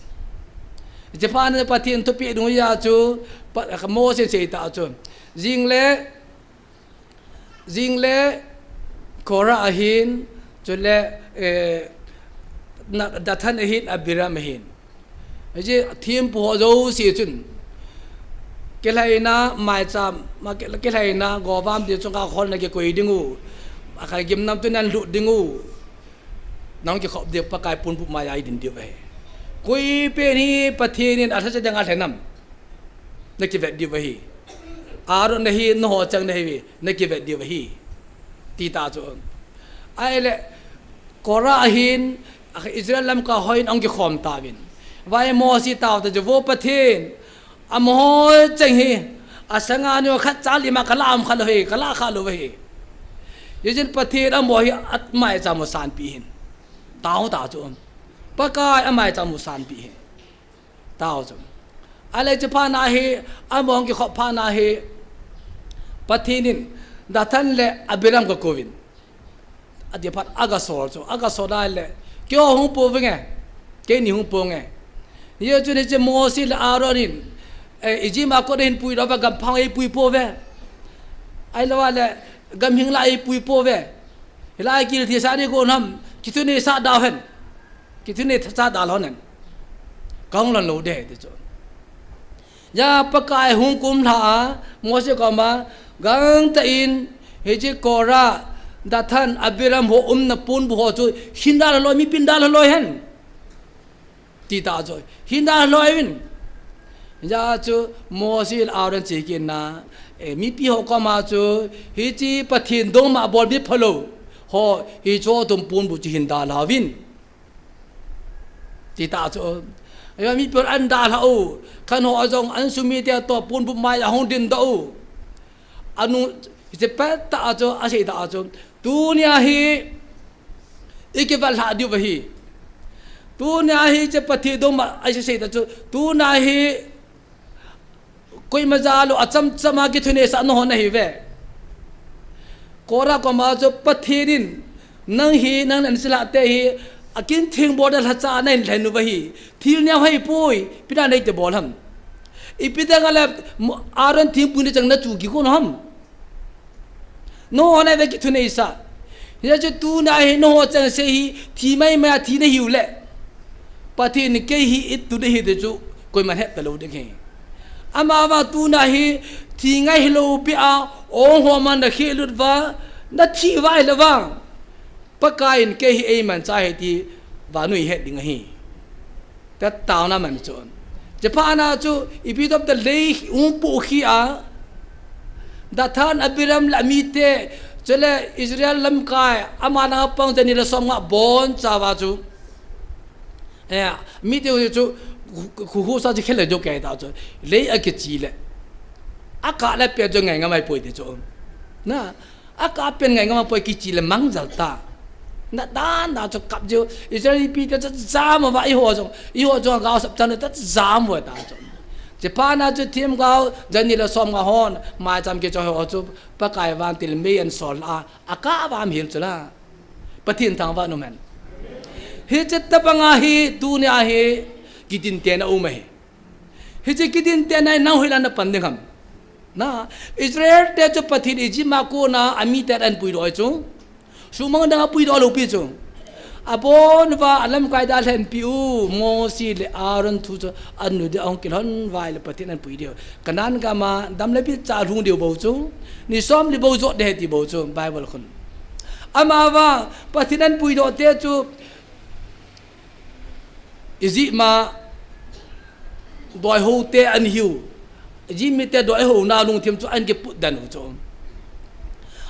Hiche phat na Pathen thupeh dungjuiya chu, Pa-, Mose in asei tah chu. Jing le, jing le Korah ahin, chule, eh, na, Dathan ahin, Abiram ahin. Hiche thempu ho jouse chun. Kilhaina maicham, ma ki-, kilhaina govam ding chunga kholna kikoi ding u. Akha gimnam chu nalut ding u. Nang kikhop diu Pakai ponbuh maiya idin diu ahi. Koi pen hi Pathen in alhacha dinga lhenam. Nakivet diu ahi. Aaron nahi, nangho chang nahiuve, nakivet diu ahi. Ti tah chu. Ahile, Korah ahin, Israel lamkai hon ahung kikhom tauvin. Vai Mose tao ta chu, Vo Pathen, amaho cheng hi, asanga nu khat cha lima kala um khalou hi, kala khalou hi. Hijeh in Pathen amaho hi amaicham u sanpeh in. Tao ta chu. Pakai amaicham u sanpeh in. Tao chu. Ahile hiche phat na hi, amaho ahung kikhop phat na hi, Pathen in, Dathan le Abiram kakouvin. Ati phat agasol chu, agasol ahile, keiho hung pouvinge, keini hung ponge. Hijeh chun hiche Mose le Aaron in, eh, Egypt a kon ahin puidoh uva gampha eipui pouve. Ahilou le, gamhing la eipui pouve. Hilai giltisa ding kon ham, kithunei sa da hen. Kithunei sa da lhon hen. Kahung lhon lou ding ahi ti chu. Hijeh a Pakai hung kumlha a, Mose koma, gangtah in, hiche Korah, Dathan, Abiram ho umna ponbuh ho chu, hin dalha loi, mipin dalha loi hen. Ti tah chu, hin dalha loi uvin. Hijeh a chu, Mose le Aaron chekit na, eh, mipi ho koma chu, hiche Pathen dongma bol mi phalou ho, hiche thum ponbuh chu hin dalha uvin. Ti tah chu. Ahivang mipi hon dalha u. Khat ho jong asumite toh ponbuh maiya hung dindoh u. Anu, hiche phat tah chu, asei tah chu. Tunia hi, ikivet lhah diu ahi. Tunia hi hiche Pathen dongma, asei tah chu. Tunia hi, koima jalou, achamcham a kithunei sa nangho nahiuve. Korah koma chu Pathen in, nang hi, nang le nachalte hi, akin thingbol dalha cha nahin lhen uva hi. Thil neo ahipoi, ipi dinga neiti bol ham. Ipi dinga le Aaron thempu ni chang nachu kikon ham. Nangho nahiuve kithunei sa. Hijeh chun tunia hi nangho changseh hi thi maimai a thi nahiu le. Pathen in kei hi itu nahi ti chu koiman het talou ding ahi. Amavang tunia hi thi ngai hilou peh a, ong ho man nakhelut uva, nathi uva ahile vang. Pakai in kei hi eimanchah ahi ti vannoi het ding ahi. Tia taona man chu. Hiche phat na chu, ipi tah a lei hung pohkhi a, Dathan, Abiram le amite, chule Israel lamkai, ama langa pang jani le som nga abonchauva chu. Eh, mite u chu, khu, khu, khu sa chu khel le jo kei ta chu. Lei akichi le. Akah le pet jo ngai ngam ahipoi ti chu. Na, akah pet ngai ngam ahipoi kichi le mangjal ta. Na dan da chu kap jo. Israel mipite chu jam uva eiho jong. Eiho jong gaosap chan le ta jam uva ta chu. Hiche phat na chu themgao, jani le som nga hon, maicham kichoi ho chu, Pakai vantil mei ahin sol a, akah uva ahil chu la. Pathen thangvah in um hen. Hiche tobang a hi, tunia hi, kidinten a um ahi. Hiche kidinten a hi nang hoilai a napan ding ham. Na, Israel te chu Pathen Egypt a kona amite ahin puidoh chu. Sumang dang a puidoh lou pi chu. Abon uva alamkai dalhenpi u, Mose le Aaron thu chu anu ding ahung kilhon uva ahile Pathen ahin pui diu. Canaan gam a dam le bicha lhung diu bou chu. Ni som li bou jot ding ahi ti bou chu, Bible khun. Amavang, Pathen ahin puidoh te chu, Egypt a, doiho te ahin hiu. Egypt mite doiho na lungthim chu ahin kiput den u chu.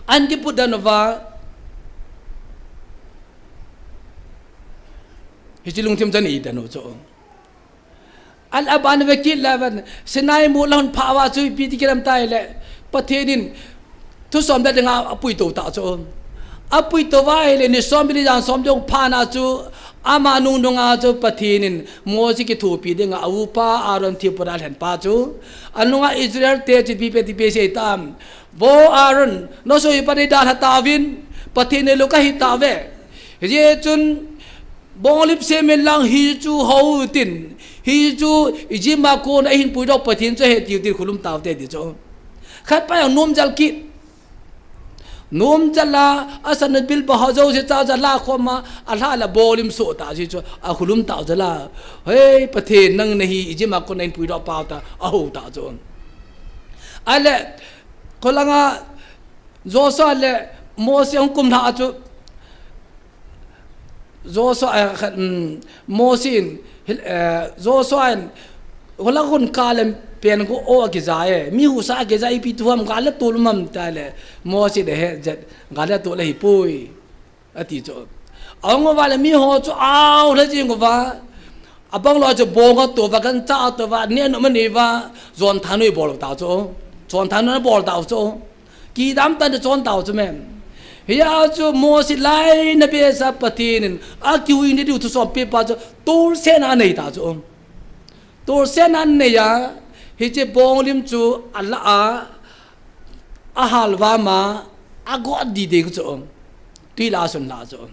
Ahin kiput den uva. Hiche lungthim chu ahin den u chu. Al aban ve kit le aban, Sinai mol a hung phah uva chu ipi ti kilam tai le, Pathen in thusom da dinga apuitou ta chu. Apuitou uva ahile ni som li jan som ding phat na chu, ama nung nunga chu Pathen in Mose kithopi dinga aupa Aaron thempu dalhen pa chu. Anunga Israel te chu ipi ipi ti ipi asei tam. Vo Aaron, nasopi pa nei dalha tauvin, Pathen neilou kahi tauve. Hijeh chun, Bong lim sem in lang hichu hou tin. Hichu Egypt a kona eihin puidoh Pathen chu ahi tiu tin khulum taute ti chu. Khat pa jong nom jal kit. Nom jal a, asan a bil ba ho jouse cha cha la khom a, alha la bong lim so ta ji chu, akhulum tau jal a. Hei, Pathen nang nahi, Egypt a kona eihin puidoh pau ta, ahou ta chu. Ale, kholanga Joshua le Mose hung kum lha chu, Joshua, eh, khat, um, Mose in, hil-, eh, Joshua in, hola hun kalem pen ko o akija e, mi husa akija ipi thu ham gal le tol um ham ta le, Mose de he jet, gal le tol ahi poi, ati chu. Ahung uva le mi ho chu au le jing uva, abang lo chu bong ato uva, gancha ato uva, ne no mani uva, jon thanoi bol ta chu, jon thanoi bol ta chu. Kidam tan chon tau chu mem. Hia chu Mose laina behseh a Pathen in, akiu in diu thu som pe pa chu, tolsen a nei ta chu. Tolsen a nei a, hiche bong lim chu ala a, ahal vam a, agot di ding chu. Tui la sun la chu.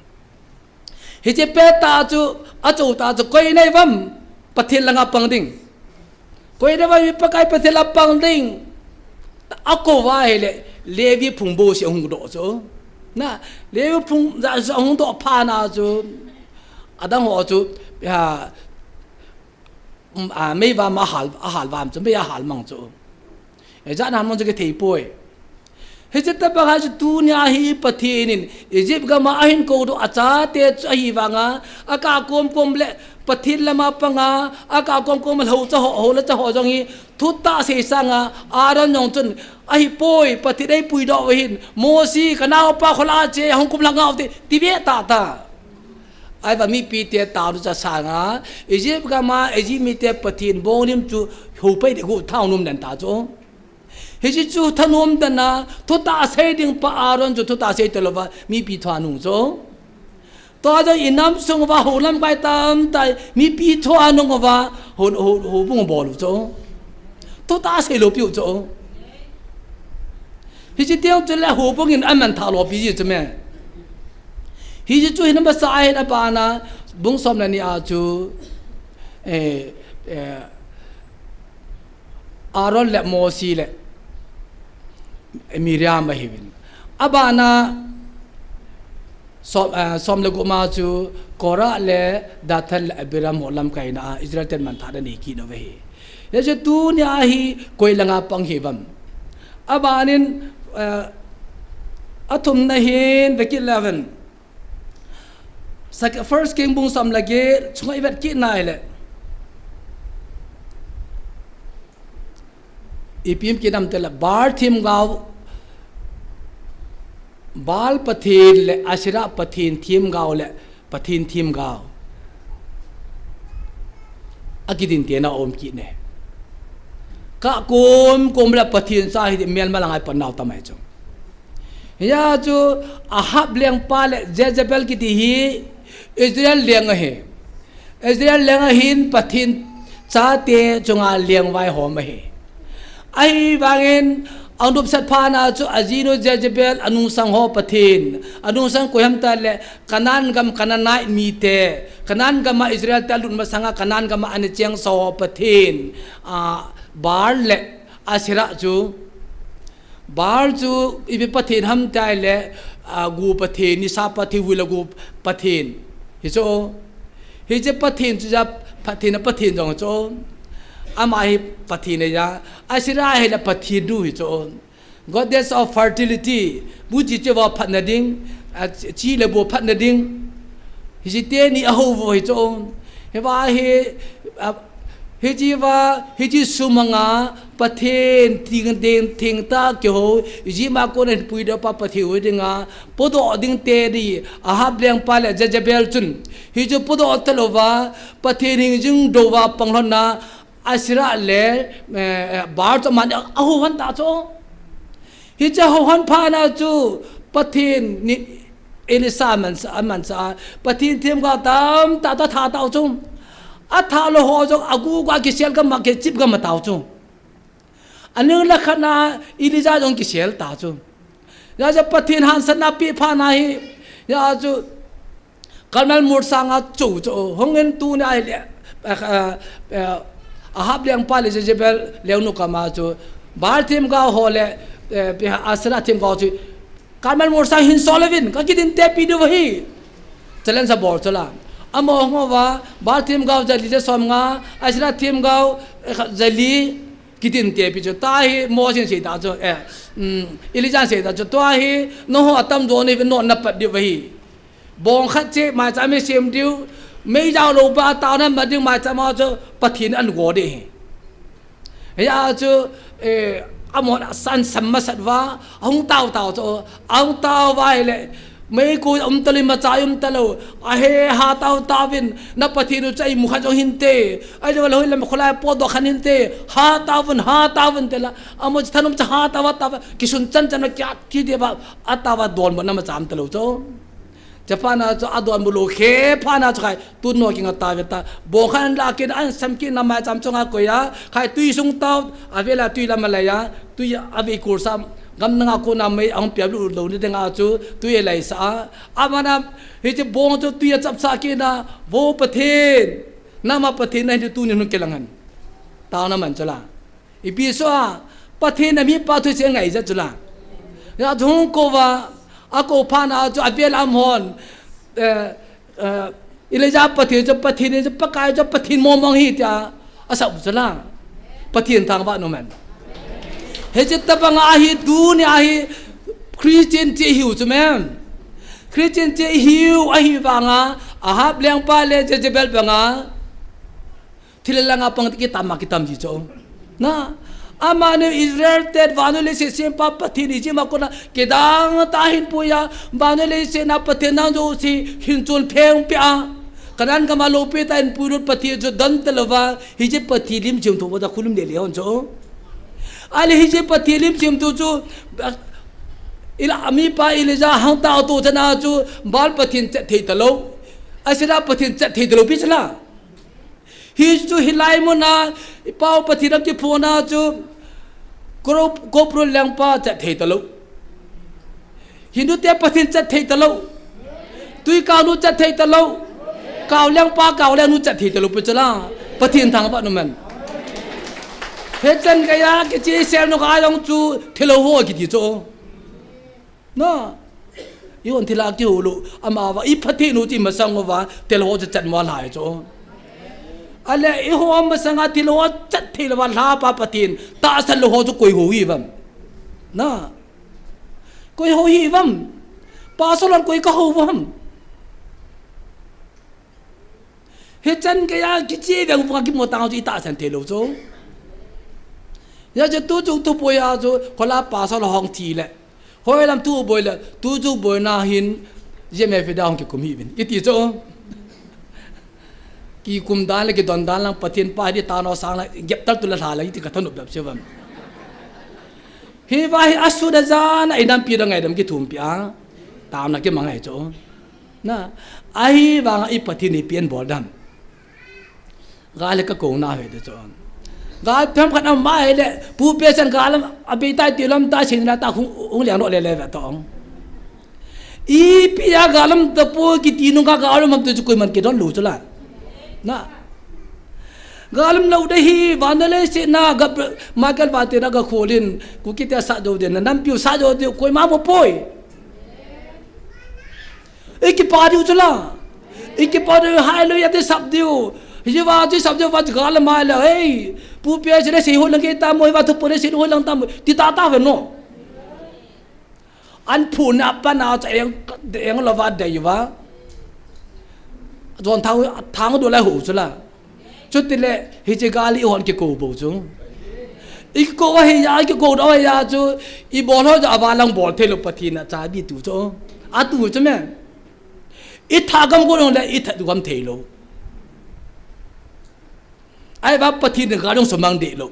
Hiche pe ta chu, acho ta chu, koi nei vam, Pathen langa pang ding. Koi nei vam, i Pakai Pathen la pang ding. Akou va hile, Levi phung bouseh ahung doh chu. Na, Levi phung ja, ja ahung doh phat na chu. Adang ho chu, ya, um, a, mei vam ahal, ahal vam chu, mei ahal mang chu. E, ja na mang chu kithei poi. Hiche tobang a chu tunia hi Pathen in Egypt gam a ahin kou doh achate chu ahi vang a, akah kom kom le Pathen lama pang a, akah kom kom le hou cha ho, hou le cha ho jong hi thutah sei sang a, Aaron jong chun ahi poi, Pathen eipuidoh u ahin, Mose ka naopa khola che, hung kum lha ngau te, ti ve tah tah. Ahivang mipite taonu cha sang a, Egypt gam a, Egypt mite Pathen bong lim chu hou pai ding u thanom den ta chu. Hiche chu thanom den a, thutah sei ding pa Aaron chu thutah sei talou va, mipi thu anung chu. Tua jong i nam sung uva hou lamkai tamtah, mipi thu anung uva, hou, hou, houbung bol u chu. Thutah sei lou piu chu. Hiche teng chu le houbung in aman tha lou pi ji chu me. Hiche chu hin masa a hin abana, bung som le ni a chu, eh, eh, Aaron le Mose le Miriam ahiuvin. Abana som, eh, som le gup ma chu Korah le Dathan le Abiram ho lamkaina a Israel ten manthahna nei kit uve hi. Hiche tunia hi koi langa pang hiuvem. Abanin, eh, athumna hin vekit leuhen. Sek-, First King bung som le get, chunga i vet kit nai le. Ipi um kit nam ti le, Baal themgao, Baal pathen le Asherah pathen themgao le pathen themgao. Akidin tena um kit ne. Kah kom kom le pathen cha hi melma la ngai pan nau tamai chu. Hia chu Ahab lengpa le Jezebel kiti hi Israel leng ahi. Israel leng ahin Pathen chate chunga lengvaihom ahi. Ahivangin anopsat phat na chu ajinu Jezebel anungsang ho pathen, anungsang koi ham ti le Canaan gam Canaanite mite, Canaan gam a Israel te alut masanga Canaan gam a ana chengsa ho pathen, a, Baal le Asherah chu Baal chu ipi pathen ham ti le, a, gu pathen, nisa pathen, hui le gu pathen. Hichu. Hiche pathen chu ja pathen a pathen jong chu. Ama hi pathen ahi ja. Asherah hi le pathen du hichu. Goddess of fertility. Bu chi che va phatna ding, a, chi le bu phatna ding. Hiche teni ahou vo hichu. Hiva hi, a, Hiche va, hiche sumanga Pathen theng, theng, thengtah kihou, Egypt a kona eihin puidoh pa Pathen hou dinga, podoh ding teni, Ahab lengpa le Jezebel chun. Hichu podoh talou va, Pathen hingjing dou va pang lhon na, Asherah le, eh, eh, Baal chu aman ahou lhon ta chu. Hiche hou lhon phat na chu, Pathen ni, Elisha aman sa, aman sa, Pathen themgao tamtah toh atha tau chu. Atha lou ho jong agu gu a kisel gam a kichip gam a tau chu. Aning le khat na Elijah jong kisel ta chu. Hia chu Pathen hansanna pe phat na hi, hia chu Karmel mol sanga chu chu hung in tuni a le, eh, eh, eh, Ahab lengpa le Jezebel lengnu kama chu Baal themgao ho le, eh, pi-, Asherah themgao chu Karmel mol sang hin sol uvin, ka kidin tepi diu ahi. Challenge abol chu la. Amaho hung uva, Baal themgao jali le somnga, Asherah themgao, eh, jali, kidin tepi chu. Tua hi Moses in asei ta chu, eh, um, Elijah in asei ta chu. Tua hi, nangho atamjo nahiuvin nangho napat diu ahi. Bong khat cheh, maicham hi sem diu, mei jao lou pa, taona mat ding maicham a chu, Pathen in ahin go ding ahi. Hia chu, eh, amahon asan sam masat uva, ahung tao tao chu, ahung tao uva ahile, mei ko um talou, imacha um talou, ahe ha tao taovin, na Pathen u chu imu kha jong hinte, ahilou le hoilam kholai potdoh khan hinte, ha taovin, ha taovin tile, amaho chu thanom cha ha tao tao, kisun chan chan a kia ki deuva, atao uva donbutna imacha um talou chu. Chaphat na chu adonbut lou khe phat na chu khai, tun nangho kinga tao ve ta. Bong khat ahin lah kit, ahin sam kit na maicham chunga koi a, khai tui sung tao, avel a tui lam alei a, tui avei kol sa, gam nanga kona mei ahung pia lou lou ni dinga chu, tui alei sa a. Abana, hiche bong chu tui achapsah kit na, Vo Pathen, nangma Pathen nahi diu tuni hung kilang hen. Taona man chu la. Ipi soh a, Pathen in amipa thucheng angai jeh chu la. Hia chu hung kou uva, akou phat na chu avel a amahon, eh, eh, Elijah Pathen chu Pathen, chu Pakai chu Pathen mong mong ahi tia, asah u chu la. Pathen thangvah in um hen. Hiche tobang a hi tuni a hi Christian cheh ihiu chu mem. Christian cheh ihiu ahi vanga, Ahab lengpa le Jezebel banga, thil langa pang kitam a kitam ji chu. Na, amani Israel te vannoi leiset sempa Pathen Egypt a kona kidang tah a ahin pui a, vannoi leiset a Pathen nang jouse hin chonphe peh a. Canaan gam a loupi tah a ahin puilut Pathen chu don talou va, hiche Pathen lim semthu va chu kholim le le hon chu. Ahile hiche Pathen lim semthu chu, ila amipa Elijah hung tao to chan a chu Baal Pathen chet thei talou. Asherah Pathen chet thei talou pi chu la. Hichu hilai mun a, i pao Pathen a kiphong na chu, Kro-, Copro lengpa chet thei talou. Hindu te Pathen chet thei talou. Tui kau nu chet thei talou. Kau lengpa, kau lengnu chet thei talou pi chu la. Pathen thangvah in um hen. Hichan geiya kicheh sel nu kha jong chu thilou ho kiti chu. Na, ihon thilha kihou lou, amavang, i Pathen u chu imasang uva, thilha ho chu chet mo lhai chu. Ahile, ihon masanga thilha ho chet thei lou va lhapa Pathen, tahsan lou ho chu koi ho hi uvam. Na, koi ho hi uvam. Pastor hon koi ka ho uvam. Hichan geiya kicheh veng vang kimu tang chu itahsan thei lou chu. Hijeh chun tu chung thuboi a chu, khola pastor hung thi le. Hoilam thuboi le, tu chung boina hin, J M F da hung kikum hih uvin. Iti chu. Kikum dan le kidon dan lang Pathen pa hi taona sang lang, gep tal tu le lha lang, iti ka thanop bep se uvam. Hiva hi asun ajan a inampi dang ngaidam kithum pi a. Taona kimang ahi chu. Na, ahivanga i Pathen ipi abol dem. Gal le ka kouna ahi ti chu. Gal phem khat ama ahile, pu pe chan gal abei tai ti lam ta sin la ta hung, hung leng lo le le ve tong. Ipi a gal lam ta po kiti nung ka gal lam tu chu koiman kidon lou chu la. Na. Gal lam lou de hi, vannoi leiset a ga, Michael vate na ga kholin, Kuki te sa jo de na, nampiu sa jo de, koima mo poi. I kipa diu chu la. I kipa diu, hallelujah ti sap diu. Hiva ti sap diu va gal mai la, hey. Pu pe se le se ho lang ke ta mo, va thu po le se ho lang ta mo. Ti ta ta ve no. An phu na pa na cha eng, eng lo va dei va. Jon thang, thang do la ho chu la. Chutile, hiche gal ihon kikou bou chu. Ikou ahi ya, ikou dou ahi ya chu, ibol ho chu ava lang bol thei lou Pathen in achabi tu chu. Atu chu me. Itha gam ko le itha du gam thei lou. Ahivang Pathen in gal jong sumang deh lou.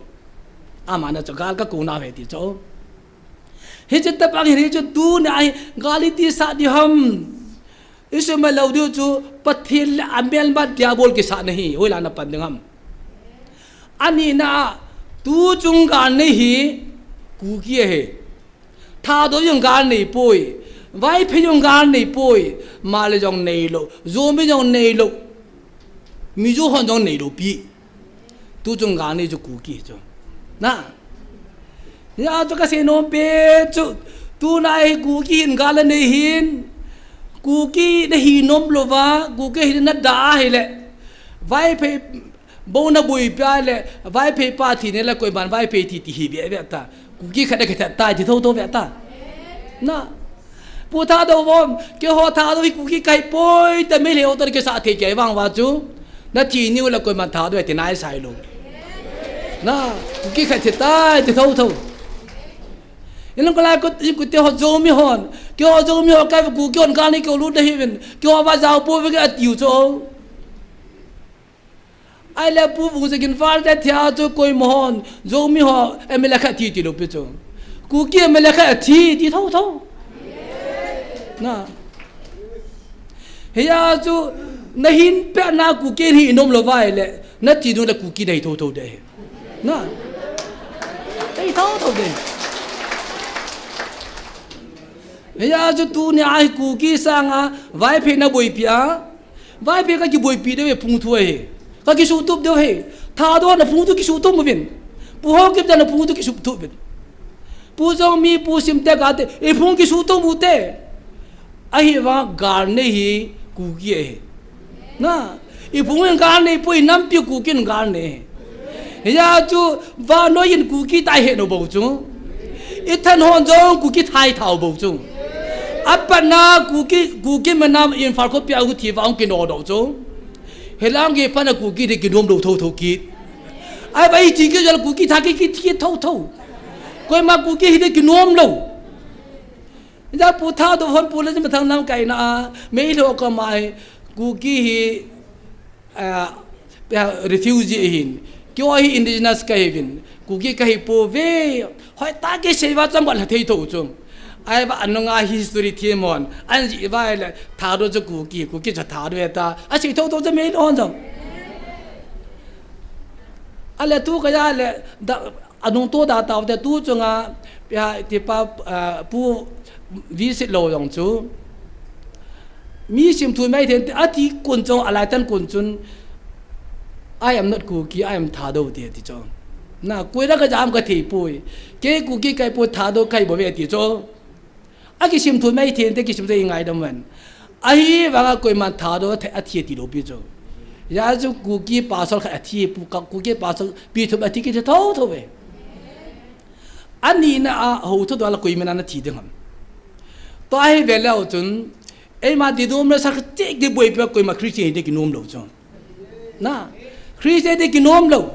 Amana chu gal ka kouna ahi ti chu. Hiche tobang hi chu tuni a hi gal iti sa diu ham. Isumil lou diu chu Pathen le amelma Diabol kisahna hi, hoilai a na pan ding ham. Anina a, tu chung gal nei hi, Kuki ahi. Thadou jong gal nei poi. Vaiphei jong gal nei poi, Male jong nei lou, Zomi jong nei lou, Mizo hon jong nei lou pi. Tu chung gal nei chu Kuki chu. Na. Hia chu kasei nom pen chu, tuna hi Kuki hin gal anei hin, Kuki nahi nom louva, Kuki hi nada hile, Vaiphei bou naboipi a le, Vaiphei pa thi nile koiman Vaiphei thi ti hi ve ve ta. Kuki khat a kithat tai ti thotho ve ta. Na. Pu Thadou von, keiho Thadou hi Kuki kahi poi ti Meitei ho toh kisah thei kei vang uva chu, nathi niu le koiman Thadou ti naisah lou. Na, Kuki khat thi tai ti thotho. Inlang kolai kot, ikut te ho Zomi hon, keiho Zomi ho kahi Kuki hon gal nei keiho lut nahiuvin, keiho va jao pouve kei atiu chu. Ahile Pu Vungzagin Valte thia chu koima hon, Zomi ho M L A khat thi ti lou pi chu. Kuki M L A khat thi ti thotho. Na. Hia chu nahin pet na Kuki hi nom louva ahile, nathi nung le Kuki nahi thotho de. Na. Nahi thotho de. Hia chu tunia hi Kuki sanga Vaiphei naboipi a, Vaiphei kakiboipi diu e phung thu ahi. Kakisutup diu ahi. Thadou naphung thu kisutup uvin. Pu Haokip te naphung thu kisutup uvin. Pu Jongmi, Pu Simte kate, iphung kisutup ute. Ahivang gal nei hi Kuki ahi. Na, iphung in gal nei poi, inampi Kuki in gal nei. Hia chu vannoi in Kuki tah ihet u bou chu. Ithan hon jong Kuki tha ithau bou chu. Apatna Kuki, Kuki manam Imphal khopi a hung thi uva hung kinodoh chu. Hilang gei phatna Kuki ding kinom lou thotho kit. Ahivang iti kit jong le Kuki tha kit, kit, kit thotho. Koima Kuki hi ding kinom lou. Hia Pu Thadou von Pu Lalchingmathang lamkaina a, Meitei ho koma hi, Kuki hi, ah, ah, refugee ahin. Keiho hi indigenous kahiuvin. Kuki kahi pouve. Hoitah a kisei uva chu amat lha thei thou chu. Ahivang anunga history them hon, anjih uva ahile, Thadou chu Kuki, Kuki chu Thadou eta. Asei thotho chu Meitei hon jong. Ahile tu kaya le, da, anung to da tau te tu chunga, ya, tipa, ah, Pu Visit Lou jong chu. Mi simthu mai then, ati kun chun, alai tan kun chun, "I am not Kuki, I am Thadou," ti, ti chu. Na, koi la kajam kathei poi. Kei Kuki kahi poi, Thadou kahi bouve ti chu. Akisimthu mai then te kisimthu ingaidam uvin. Ahivanga koiman Thadou athe, athi ti lou pi chu. Hia chu Kuki pastor khat athi, Pu ka, Kuki pastor Pi Thup athi kiti thotho ve. Anina a hou thotho la koiman ana thi ding ham. Tua hi ve leu chun, eima denomination khat cheh kiboipi a koima Christian hi ding kinom lou chu. Na, Christian ding kinom lou.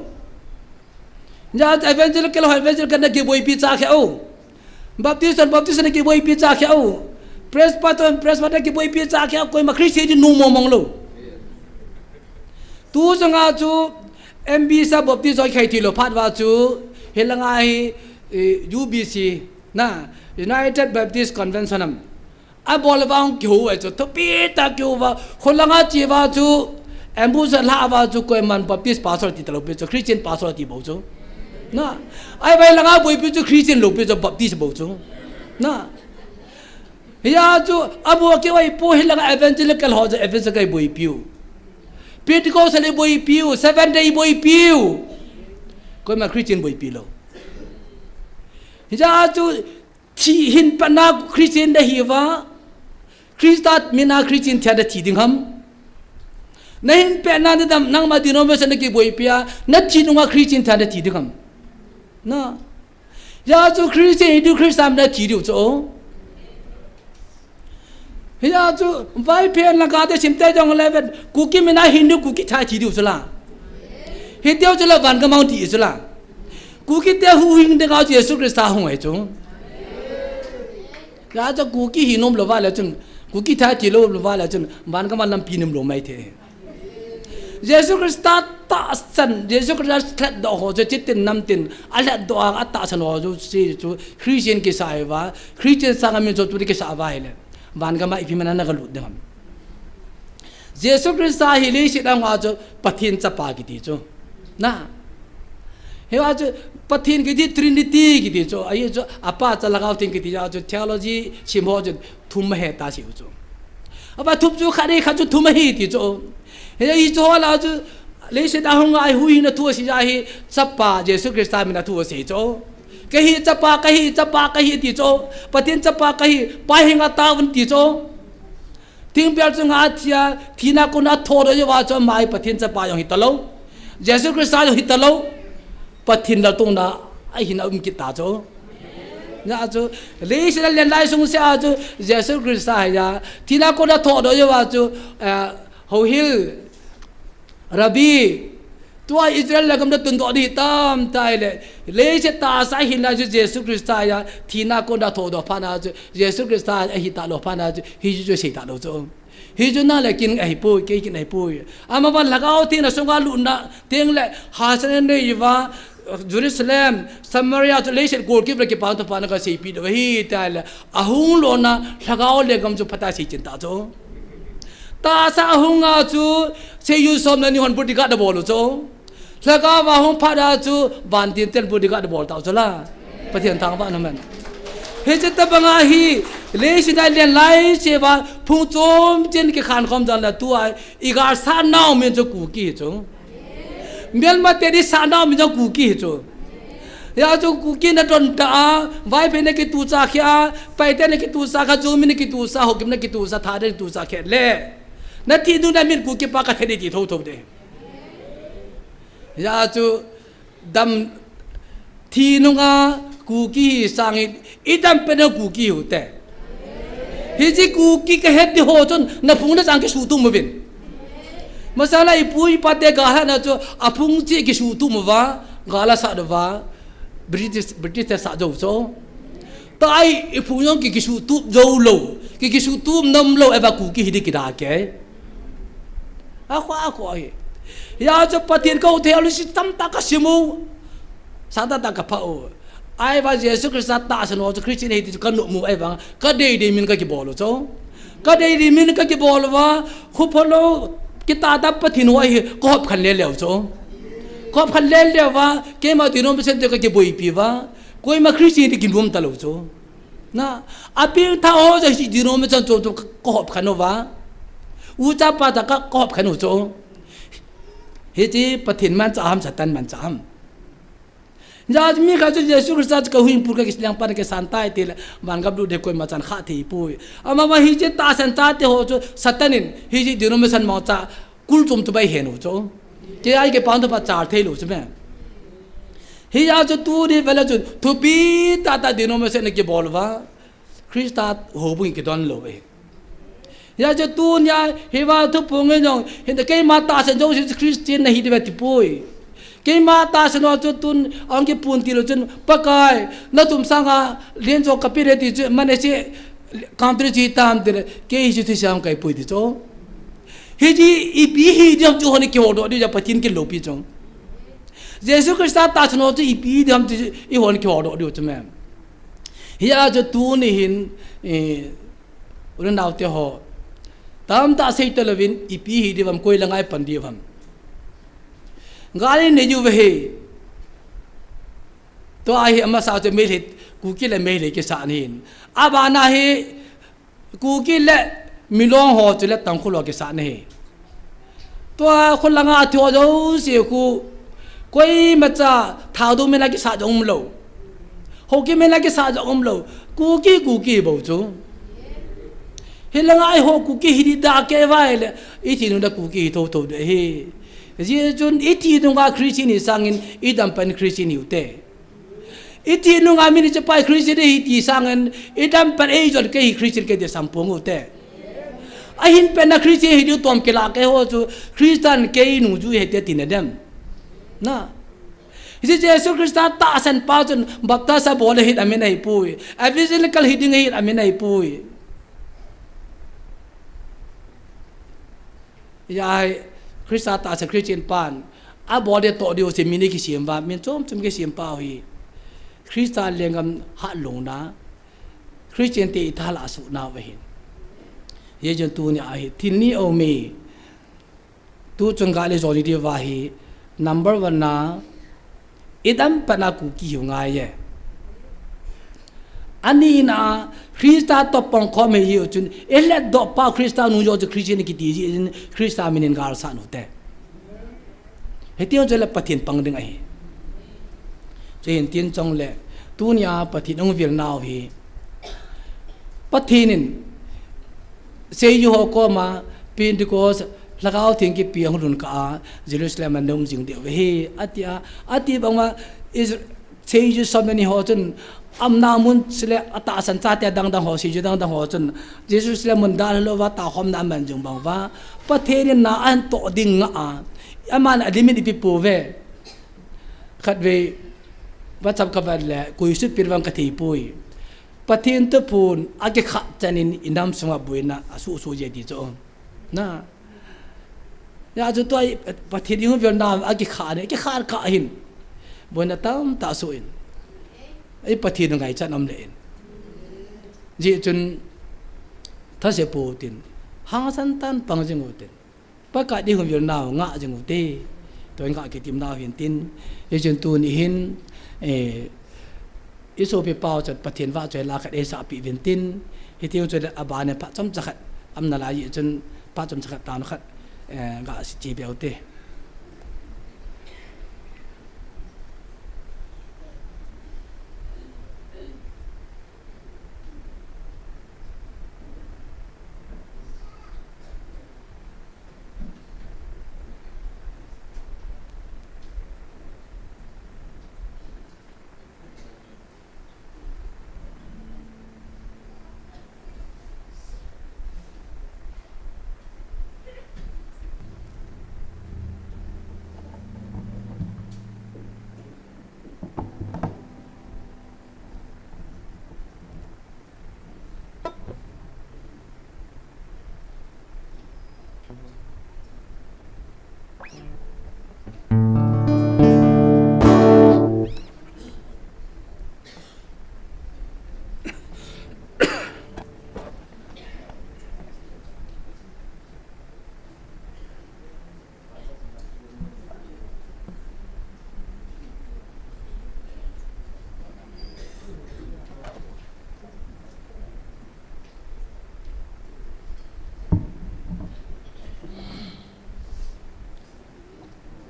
Hia Evangelical ho Evangelical na kiboipi cha khe u. Baptist hon Baptist na kiboipi cha khe u. Presbyterian, Presbyterian kiboipi cha khe u. Koima Christian ding nom mong mong lou. Tu chunga chu M B C Baptist ho khai thi lou phat uva chu. Hilanga hi, eh, U B C na, United Baptist Convention am. Abol uva hung kihou uva chu, thupi tah kihou uva, kholanga che uva chu, ambush alha uva chu, koiman Baptist pastor ti talou pi chu, Christian pastor ti bou chu. Na, ahivang langa boipi chu Christian lou pi chu, Baptist bou chu. Na. Hia chu, abol keu ahi poi, hilanga evangelical ho chu evangelical boipiu. Pentecostal boipiu, Seventh Day boipiu. Koima Christian boipi lou. Hia chu, Thi hin patna Christian nahi uva, Christa mina Christian thia nathi ding ham? Nahin patna nadam nangma denomination nakiboipi a, nathi nunga Christian thia nathi ding ham? Na. Hia chu Christian hi diu Christa mina thi diu chu. Hia chu Vaiphei langa te simte jong le ven, Kuki mina hin diu Kuki thia thi diu chu la. Hi diu chu la van ka mang ti chu la. Kuki te huhhing dinga Jesu Christa hung ahi chu. Hia chu Kuki hi nom lou va le chun, Kuki thia thi lou lou va le chun, van ka mang lampi nom lou mai thei. Jesu Christa tahsan, Jesu Christa lhatdoh ho chu chitin namtin, alhatdoh a atahsan ho chu, chu Christian kisa ahi uva, Christian sanga min chu tu kisa uva ahile. Van gama ipi mana na galut ding ham? Jesu Christa hi leiset a hung a chu Pathen chapa kiti chu. Na. Hiva chu Pathen kiti Trinity kiti chu, ahi chu, Apa, Cha, Lhagao Theng kiti a chu theology sim ho chu thum ahi ta seiu chu. Ava thum chu khat ahi, khat chu thum ahi ti chu. Hichu ho la chu, leiset a hung a huhhingna thu asei a hi, Chapa Jesu Christa min a thu asei chu. Kahi Chapa, kahi Chapa, kahi ti chu. Pathen Chapa kahi, Pa henga taovin ti chu. Thingpel chunga athia, thina kona athodoh jouva chu ama hi Pathen Chapa jong hitalou, Jesu Christa jong hitalou, Pathen laltouna ahina um kit ta chu. Hijeh a chu, leiset a len lai sung sea chu, Jesu Christa hi a, thina kona athodoh jouva chu, eh, houhil, Rabbi, tua Israel lenggam na tundoh ding hitam, tia ahile, leiset tahsa a hinna chu Jesu Christa hi a, thina kona athodoh phat na chu, Jesu Christa ahi talou phat na chu, hichu chu sei talou chu. Hichu nang le kin ahipoi, kei kin ahipoi. Amavang Lhagao Theng na sunga lutna teng le, hahsatna nei uva, Jerusalem, Samaria chu leiset golkip le kipana thupha na kaseipi diu ahi, tia ahile, ahung lona, Lhagao lenggam chu phatah a seichen ta chu. Tahsa a hunga chu, seijui som le ni hon bodyguard abol u chu. Lhagao va hung phat a chu, vantil ten bodyguard abol tau chu la. Pathen thangvah in um hen. Hiche tobang a hi, leiset a len lai cheh uva, phung chom chen kikhen khom jongle tua, i galsat nau min chu Kuki hi chu. Melmate di sat nau min chu Kuki hi chu. Hijeh a chu Kuki na don ta a, Vaiphei na kituhsah kheh a, Paite na kituhsah kheh a, Zomi na kituhsah, Haokip na kituhsah, Thadou na kituhsah kheh le, na thi nung na min Kuki pa kathe ding ti thotho ding. Hijeh a chu dam thi nunga Kuki hi sangin, i dam pen a Kuki hi u te. Hiche Kuki kahet ding ho chun, na phung na chang kisuhtup uvin. Masanga ipu ipa te gal ahat na chu, aphung cheh kisuhtup uva, gal asat uva, British, British te sat jou chu. Tua hi iphung jong ki, kisuhtup jou lou, ki, kisuhtup nom lou, ahivang Kuki hi ding kidang kei. Akhoh, akhoh hi. Hijeh a chu Pathen ka u theology tamtah kasim u. Sangtah tah kaphah u. Ahivang Jesu Christa tahsan ho chu Christian ahi ti chu kanom u ahivang, kadei dei min kakibol u chu. Kadei dei min kakibol uva, khuphalou, kitah tah Pathen ho ahi, kahop khen lele u chu. Kahop khen lele uva, keima denomination te kakiboipi uva, koima Christian ti kinom talou chu. Na, apengthah ho jong hiche denomination chom chom ka, kahop khen uva. Ucha pata ka, kahop khen u chu. Hiche Pathen manchah ham, Satan manchah ham. Hijeh a mi khat chu Jesu Christa chu kahuhhingpu kakisleng pan kasan tai tile, van gam lut ding koima chan kha thei poi. Amavang hiche tahsan chate ho chu Satan in hiche denomination mangcha kul chom chom a eihen u chu. Kei a kipana thupha chal thei lou chu me. Hijeh a chu tuni vel a chun thupi tah tah denomination a kibol uva, Christa houbung kidon lou e. Hijeh a chu tunia hiva thuphong in jong, hin keima tahsan jong chu Christian nahi diu ve ti poi. Keima tahsan ho chu tun ahung kipun til u chun, Pakai, nathum sanga len jo kape ding ti chu, Manasseh country chu hitam tile, kei hichu thusei kahi poi ti chu. Hiche ipi hi ding ham chu hon kiholdoh diu jeh a Pathen kiloupi chu. Jesu Christa tahsan ho chu ipi ding ham chu ihon kiholdoh diu chu me. Hijeh a chu tuni hin, eh, u le nao te ho, tamtah sei talouvin ipi hi diu ham, koi langa ipan diu ham. Gal inei diu ve hi. Tua hi amasa chu Meitei, Kuki le Meitei kisah ahin. Abana hi Kuki le Milong ho chule Tangkhul ho kisah ahi. Tua khu langa thi ho jouse khu, koimacha Thadou min a kisah jong umlou. Haokip min a kisah jong umlou. Kuki, Kuki bou chu. Hilanga eiho Kuki hi ding dah kei uva ahile, ithi nunga Kuki hi thotho ding ahi. Hijeh chun ithi nunga Christian hi sangin, idam pen Christian hi u te. Ithi nunga min ichapa hi Christian ahi ti sangin, idam pen eijon kei hi Christian kei ti sampung u te. Ahin pen na Christian hi diu tom kilah kei ho chu, Christian kei nungjui ahi te tina dem. Na. Hiche Jesu Christa tahsan pa chun baptize abol le hin amin ahipoi. Evangelical hi ding ahin amin ahipoi. Hijeh a hi Christa tahsan Christian pan abol ding toh diu chu min kisem uva, min chom chom kisem pa u hi. Christa lenggam hatlouna, Christian te itha lah suhnau ahin. Hijeh chun tunia hi thil ni aume. Tuchung gal ijon diu va hi, number one na, Idam patna Kuki hiu ngai e. Anina Christa toh pangkhom hi hiu chun, ilet doh pa Christa nung jo chu Christian kiti ji in Christa minin galsat u te. Hiti chun le Pathen pang ding ahi. Chuhin tin chong le, tunia Pathen hung vil nau hi. Pathen in, Seiju ho koma, Pentecost, Lhagao Theng kipe hung lhun kah a, Jerusalem a na um jing diu ahi, ati a, ati bang uva, Is-, Seiju som le ni ho chun, aumna mun chule atahsan chate dangdang ho, Seiju dangdang ho chun, Jerusalem mun dalha louva, tahkhomna aman jing bang uva, Pathen in na ahin toh ding ngah a, aman a limit ipi pouve. Khatvei, WhatsApp ka vet le, koi sut pil vang ka thei poi. Pathen thuphon, akikhah chan in, i nam sunga boina, asuh suh je ti chu. Na. Ya chu tua i, Pathen i hung vil na, akikhah ne, akikhah kah hin. Boina tamtah asuh in. I Pathen ngaichat um le in. Jeh chun, thase pou tin. Hangsan tah in pang jing u tin. Pakai i hung vil nau ngah jing u te. Tua i ngah kitim nau hin tin. Hichun tuni hin, eh, i sopi pau chun Pathen vahchoi la khat eisah peh uvin tin. Hiti chun le abana phat chomcha khat. Aum nalai chun phat chomcha khat tah khat, eh, ngah sih chi beu te.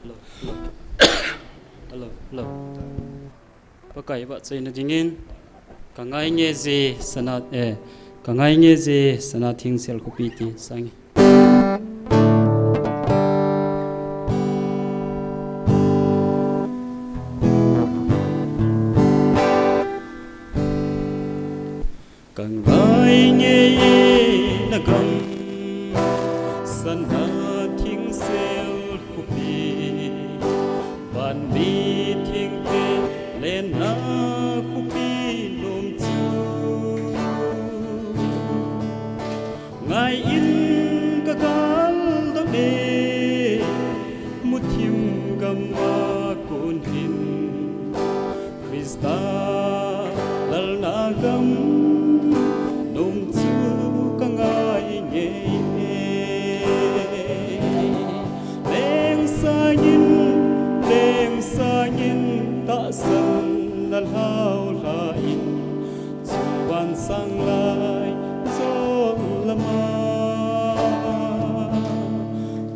Hello, hello. Hello, hello. Pakai vahchoina dingin, ka ngai nge je sana, eh, ka ngai nge je sana thingsel khopi ti sang e. Ka ngai nge na gam sana thingsel khopi, van mi thingte lenna khopi nom chu. Ngai in ka gal dam e, muthim gam a kon hin, Christa lalna gam nom chu ka ngai nge. Leng sangin, leng sangin tahsan na lhau lha in, Chuban sang lai jong lama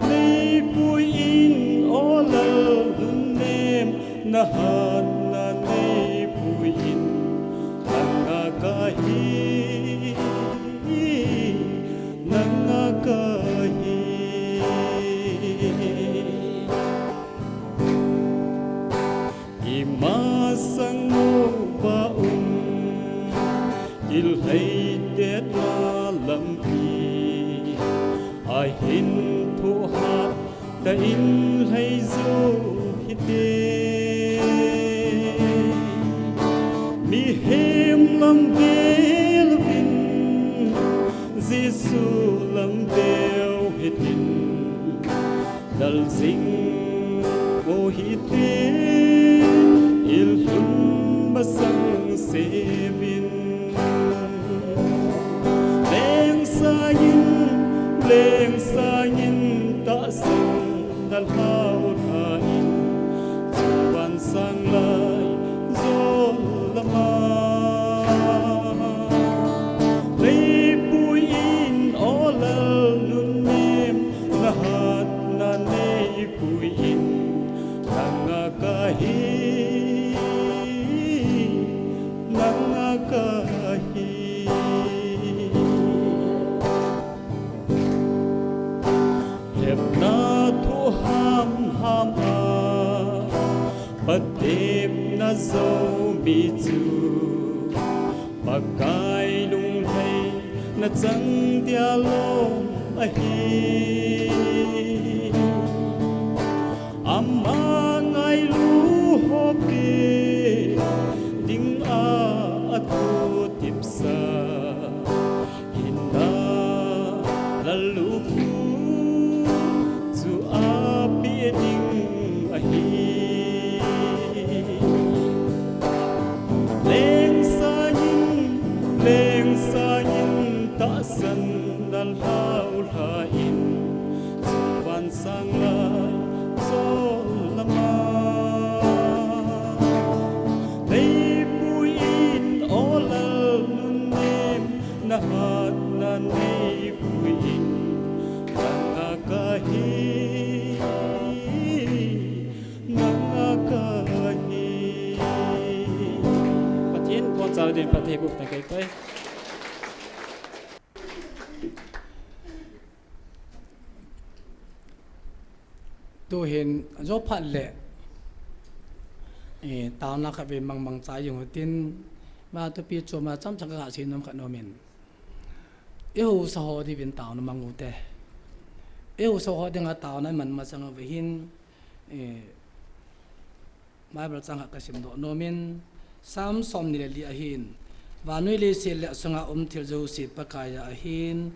nei pui in, o Lal lungnem na hatna nei pui in, nanga kahi, nanga kahi. Ima sang uva um, kilhei tetna lampi, ahin thohhat tah in lhai jou hite. Mihem lam ve louvin, Jesu lam veu hitin. Dal jing u hite, i lhun masang seuvin. Leng sangin, leng sangin tahsan na lhau lha in, chuban Sang lai jol lama, leipui in o Lal nunnem, na hatna neipui in, nanga kahi, nanga kahi. Hepna thu ham ham a, patepna Zomi chu, Pakai lungleina chang dia lom ahi. Ama ngailu ho pe ding a, a thu tipsa. Hinna lalu chu ape ding ahi. Leng sangin, leng sangin tahsan na lhau lha in, chungvan sang lai jol lama. Leipui in o Lal nunnem, na hatna neipui in, nanga kahi, nanga kahi. Pathen, kon chau din Pathen buk ta kai kai. Tuhin, jo phat le, eh, taona khat vei mangmang chai jong tin, ma tupi choma chomcha kasei nom khat nom in. Eiho sa ho diuvin taona mang u te. Eiho sa ho dinga taona man masang a vei hin, eh, Bible chang khat kasim doh nom in, Psalm som ni le li ahin, vannoi leiset le asunga um thil jouse Pakai a ahin,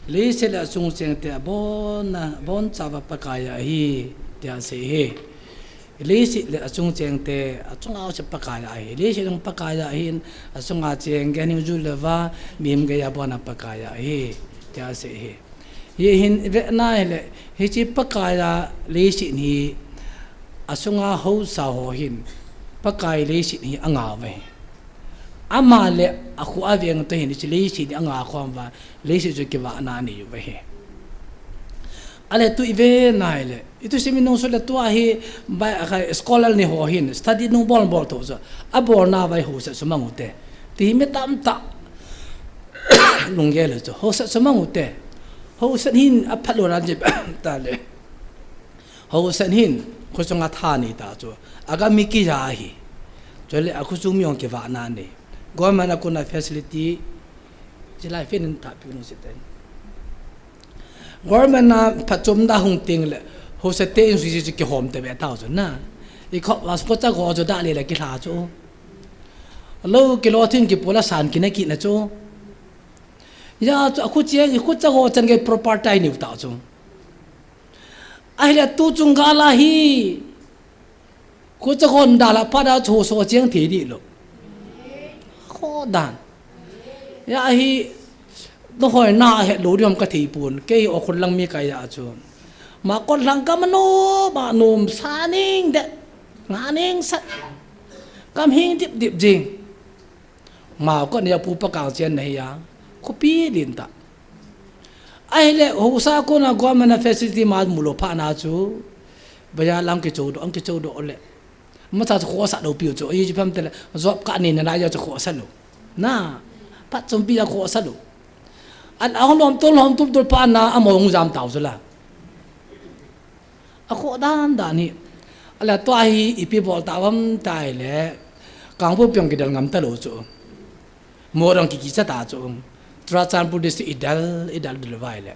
leiset le asung cheng te abonna, abon chauva Pakai a ahi, tia asei hi. Leiset le asung cheng te, achunga jouse Pakai a ahi. Leiset jong Pakai a ahin, asunga cheng, ganhing ju le va, mihem geiya abonna Pakai a ahi, tia asei hi. Hiche hin i vena hile, hiche Pakai a leiset hi asunga haosa ho hin, Pakai leiset hi angah uve. Ama le akhu aveng toh hin hiche leiset hi angah khom uva, leiset chu kivahna anei uve. Ale tu i vena hile, i thusim in nung sut le tua hi, bai, a, scholar ni ho hin, study nung bol bol toh chu, abolna uva haosa chu mang u te. Ti hi mi tamtah lunggel u chu, haosa chu mang u te. Haosa hin aphat lou ran jep ta le. Haosa hin, khosunga tha nei ta chu. Agam hi kija hi. Chule akhosung mi jong kivahna nei. Government a kona facility, chilai fen in tha pi nung siten. Government a phatchomna hung teng le, haosa te in sui chu kihom te be ta chu na. I khop vas ko cha go chu da le le kilha chu. Lou kilo thin kipula san kina kina chu. Hijeh chun akhu cheng, i khucha ho chan gei proper tai niu ta chu. Ahile tu chung gal a hi. Khucha hon dal a pat a chu so cheng thei di lou. Kho dan. Hijeh hi, nahoi na he lou di ham ka thei pon. Kei o khun lang mi kai a chu. Ma kon lang ka mano, ma nom sa ning de. Nga ning sat. Kam hing dip dip jing. Mao kon a pu pa kang chen na hi a, khopi lin ta. Ahile, haosa kona government a facility ma mu lou phat na chu, bazar lang kicho doh, ang kicho doh le. Macha chu khosa lou piu chu, i ji pam te le, job ka ni na na ya chu khosa lou. Na, phatchompi a khosa lou. An a hom lom tol, hom tum tol pa na, a mong jam tau chu la. Akhoh dan dan hi. Ala tua hi ipi bol ta vam tai le. Kangpokpi jong kidel ngam ta lou chu. Mo jong kikicha ta chu. Churachandpur district idel, idel dul vai le.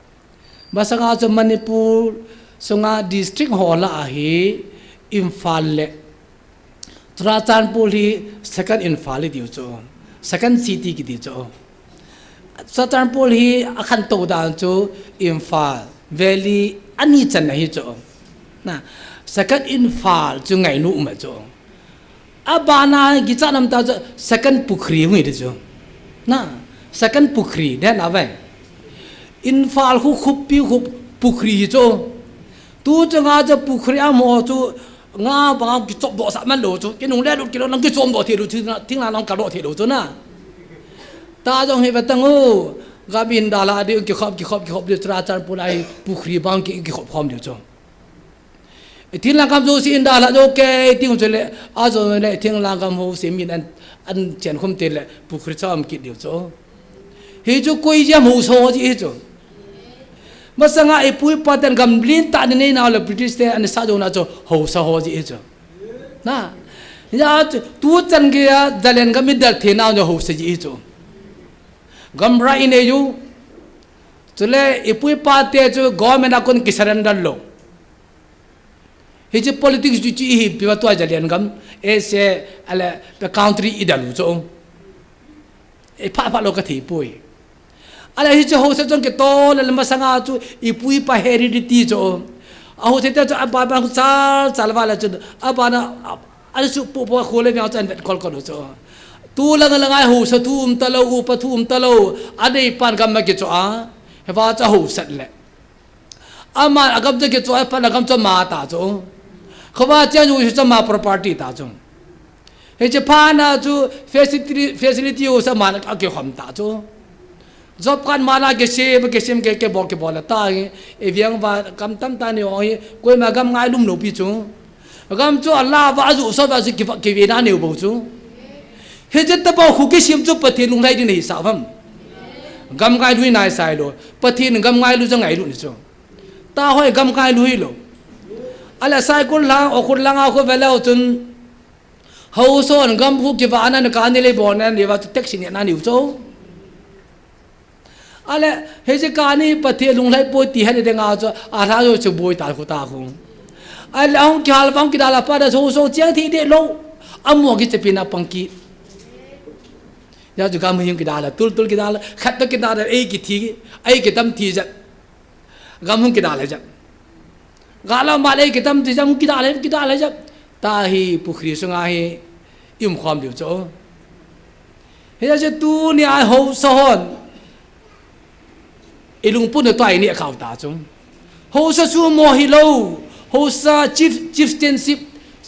Masanga chu Manipur sunga district ho lah a hi Imphal le Churachandpur hi second Imphal i tiu chu, second city kiti chu. Churachandpur hi a khantou dan chu Imphal Valley ani channa hi chu. Na, second Imphal chu ngainu um chu. A bana kicha nam ta chu second Pukhri hung i ti chu. Na, second Pukhri, den a vai. Imphal khu khup pi khu Pukhri hi chu. Tu chunga chu Pukhri a mo chu Nga banga kichop doh sah man lou chu, kinungle lut kilou lang kichom doh thei lou chu, thinglhang lang kal doh thei lou chu na. Tah jong hi vetang o, gam in dalha ding kikhop, kikhop, kikhop ding chu, Churachandpur a hi pukhri bang ki, kikhop khom ding chu. Thinglhang gam jouse in dalha jou kei ding chu le, ajo le thinglhang gam ho se min an, an chen khum te le pukhri chom kit ding chu. Hi chu koi jam ho so ji hi chu. Masanga ipu ipa ten gam lentah nei nau le British te ana sah jou na chu haosa ho ji hi chu. Na. Hijeh chun tuchan geiya Zalen gam idel thei nau chu haosa ji hi chu. Gam rai inei u. Chule ipu ipa te chu government a kon kisurrender lou. Hiche politics chu chu ihi piva tua Zalen gam, ese, ale, pe country idel u chu. Ipha pha lou kathei poi. Ale hiche haosa chun kitol le masanga chu ipu ipa heredity chu. Ahaosa te chu apa pa chal chal va le chun apa na, a, a su pu pu khu le miang chu an vet kol kol u chu. Tu lang lang a haosa thu um talou, upa thu um talou. Anei pan gam ma kicho a. Hiva chu haosa le. Aman agam chu kicho a, pan agam chu ama ta chu. Khovah cheng u chu ama property ta chu. Hiche phat na chu facility, facility u sa man akikhom ta chu. Job card mala kisem, kisem ke, kibol, kibol ta hi. Iveng va gam tamtah nei u hi, koima gam ngailum lou pi chu. Gam chu ala va aju so va chu kiva, kive na nei u bou chu. Hiche tabang khu kisem chu Pathen lunglhai ding nei sa vam. Gam ngailu nai sai lou. Pathen gam ngailu jong ngailu ni chu. Tahoi gam ngailu hilou. Ale Saikul lang, Ukhrul lang a khu veleu chun. Haosa hon gam khu kiva ana kani le bon an le va chu tax nei na nei u chu. Ale, hiche kani Pathen lunglhai poi ti hedi ding a chu, alha jo chu boi ta khu ta khu. Ale, ahung kihal vang kidal a pa da so so cheng thi de lou. Amo kichepi na pang ki. Hijeh chu gam hung kidal a, tul tul kidal a, khat to kidal a, ei kithi, ei kidam thi jat. Gam hung kidal a jat. Gala ma le kidam thi jat, hung kidal a, kidal a jat. Tah hi pukhri sunga hi, i um khom diu chu. Hijeh chu tunia haosa hon. I lungput na tua i neh khau ta chu. Haosa suhmo hilou. Haosa chief, chieftainship,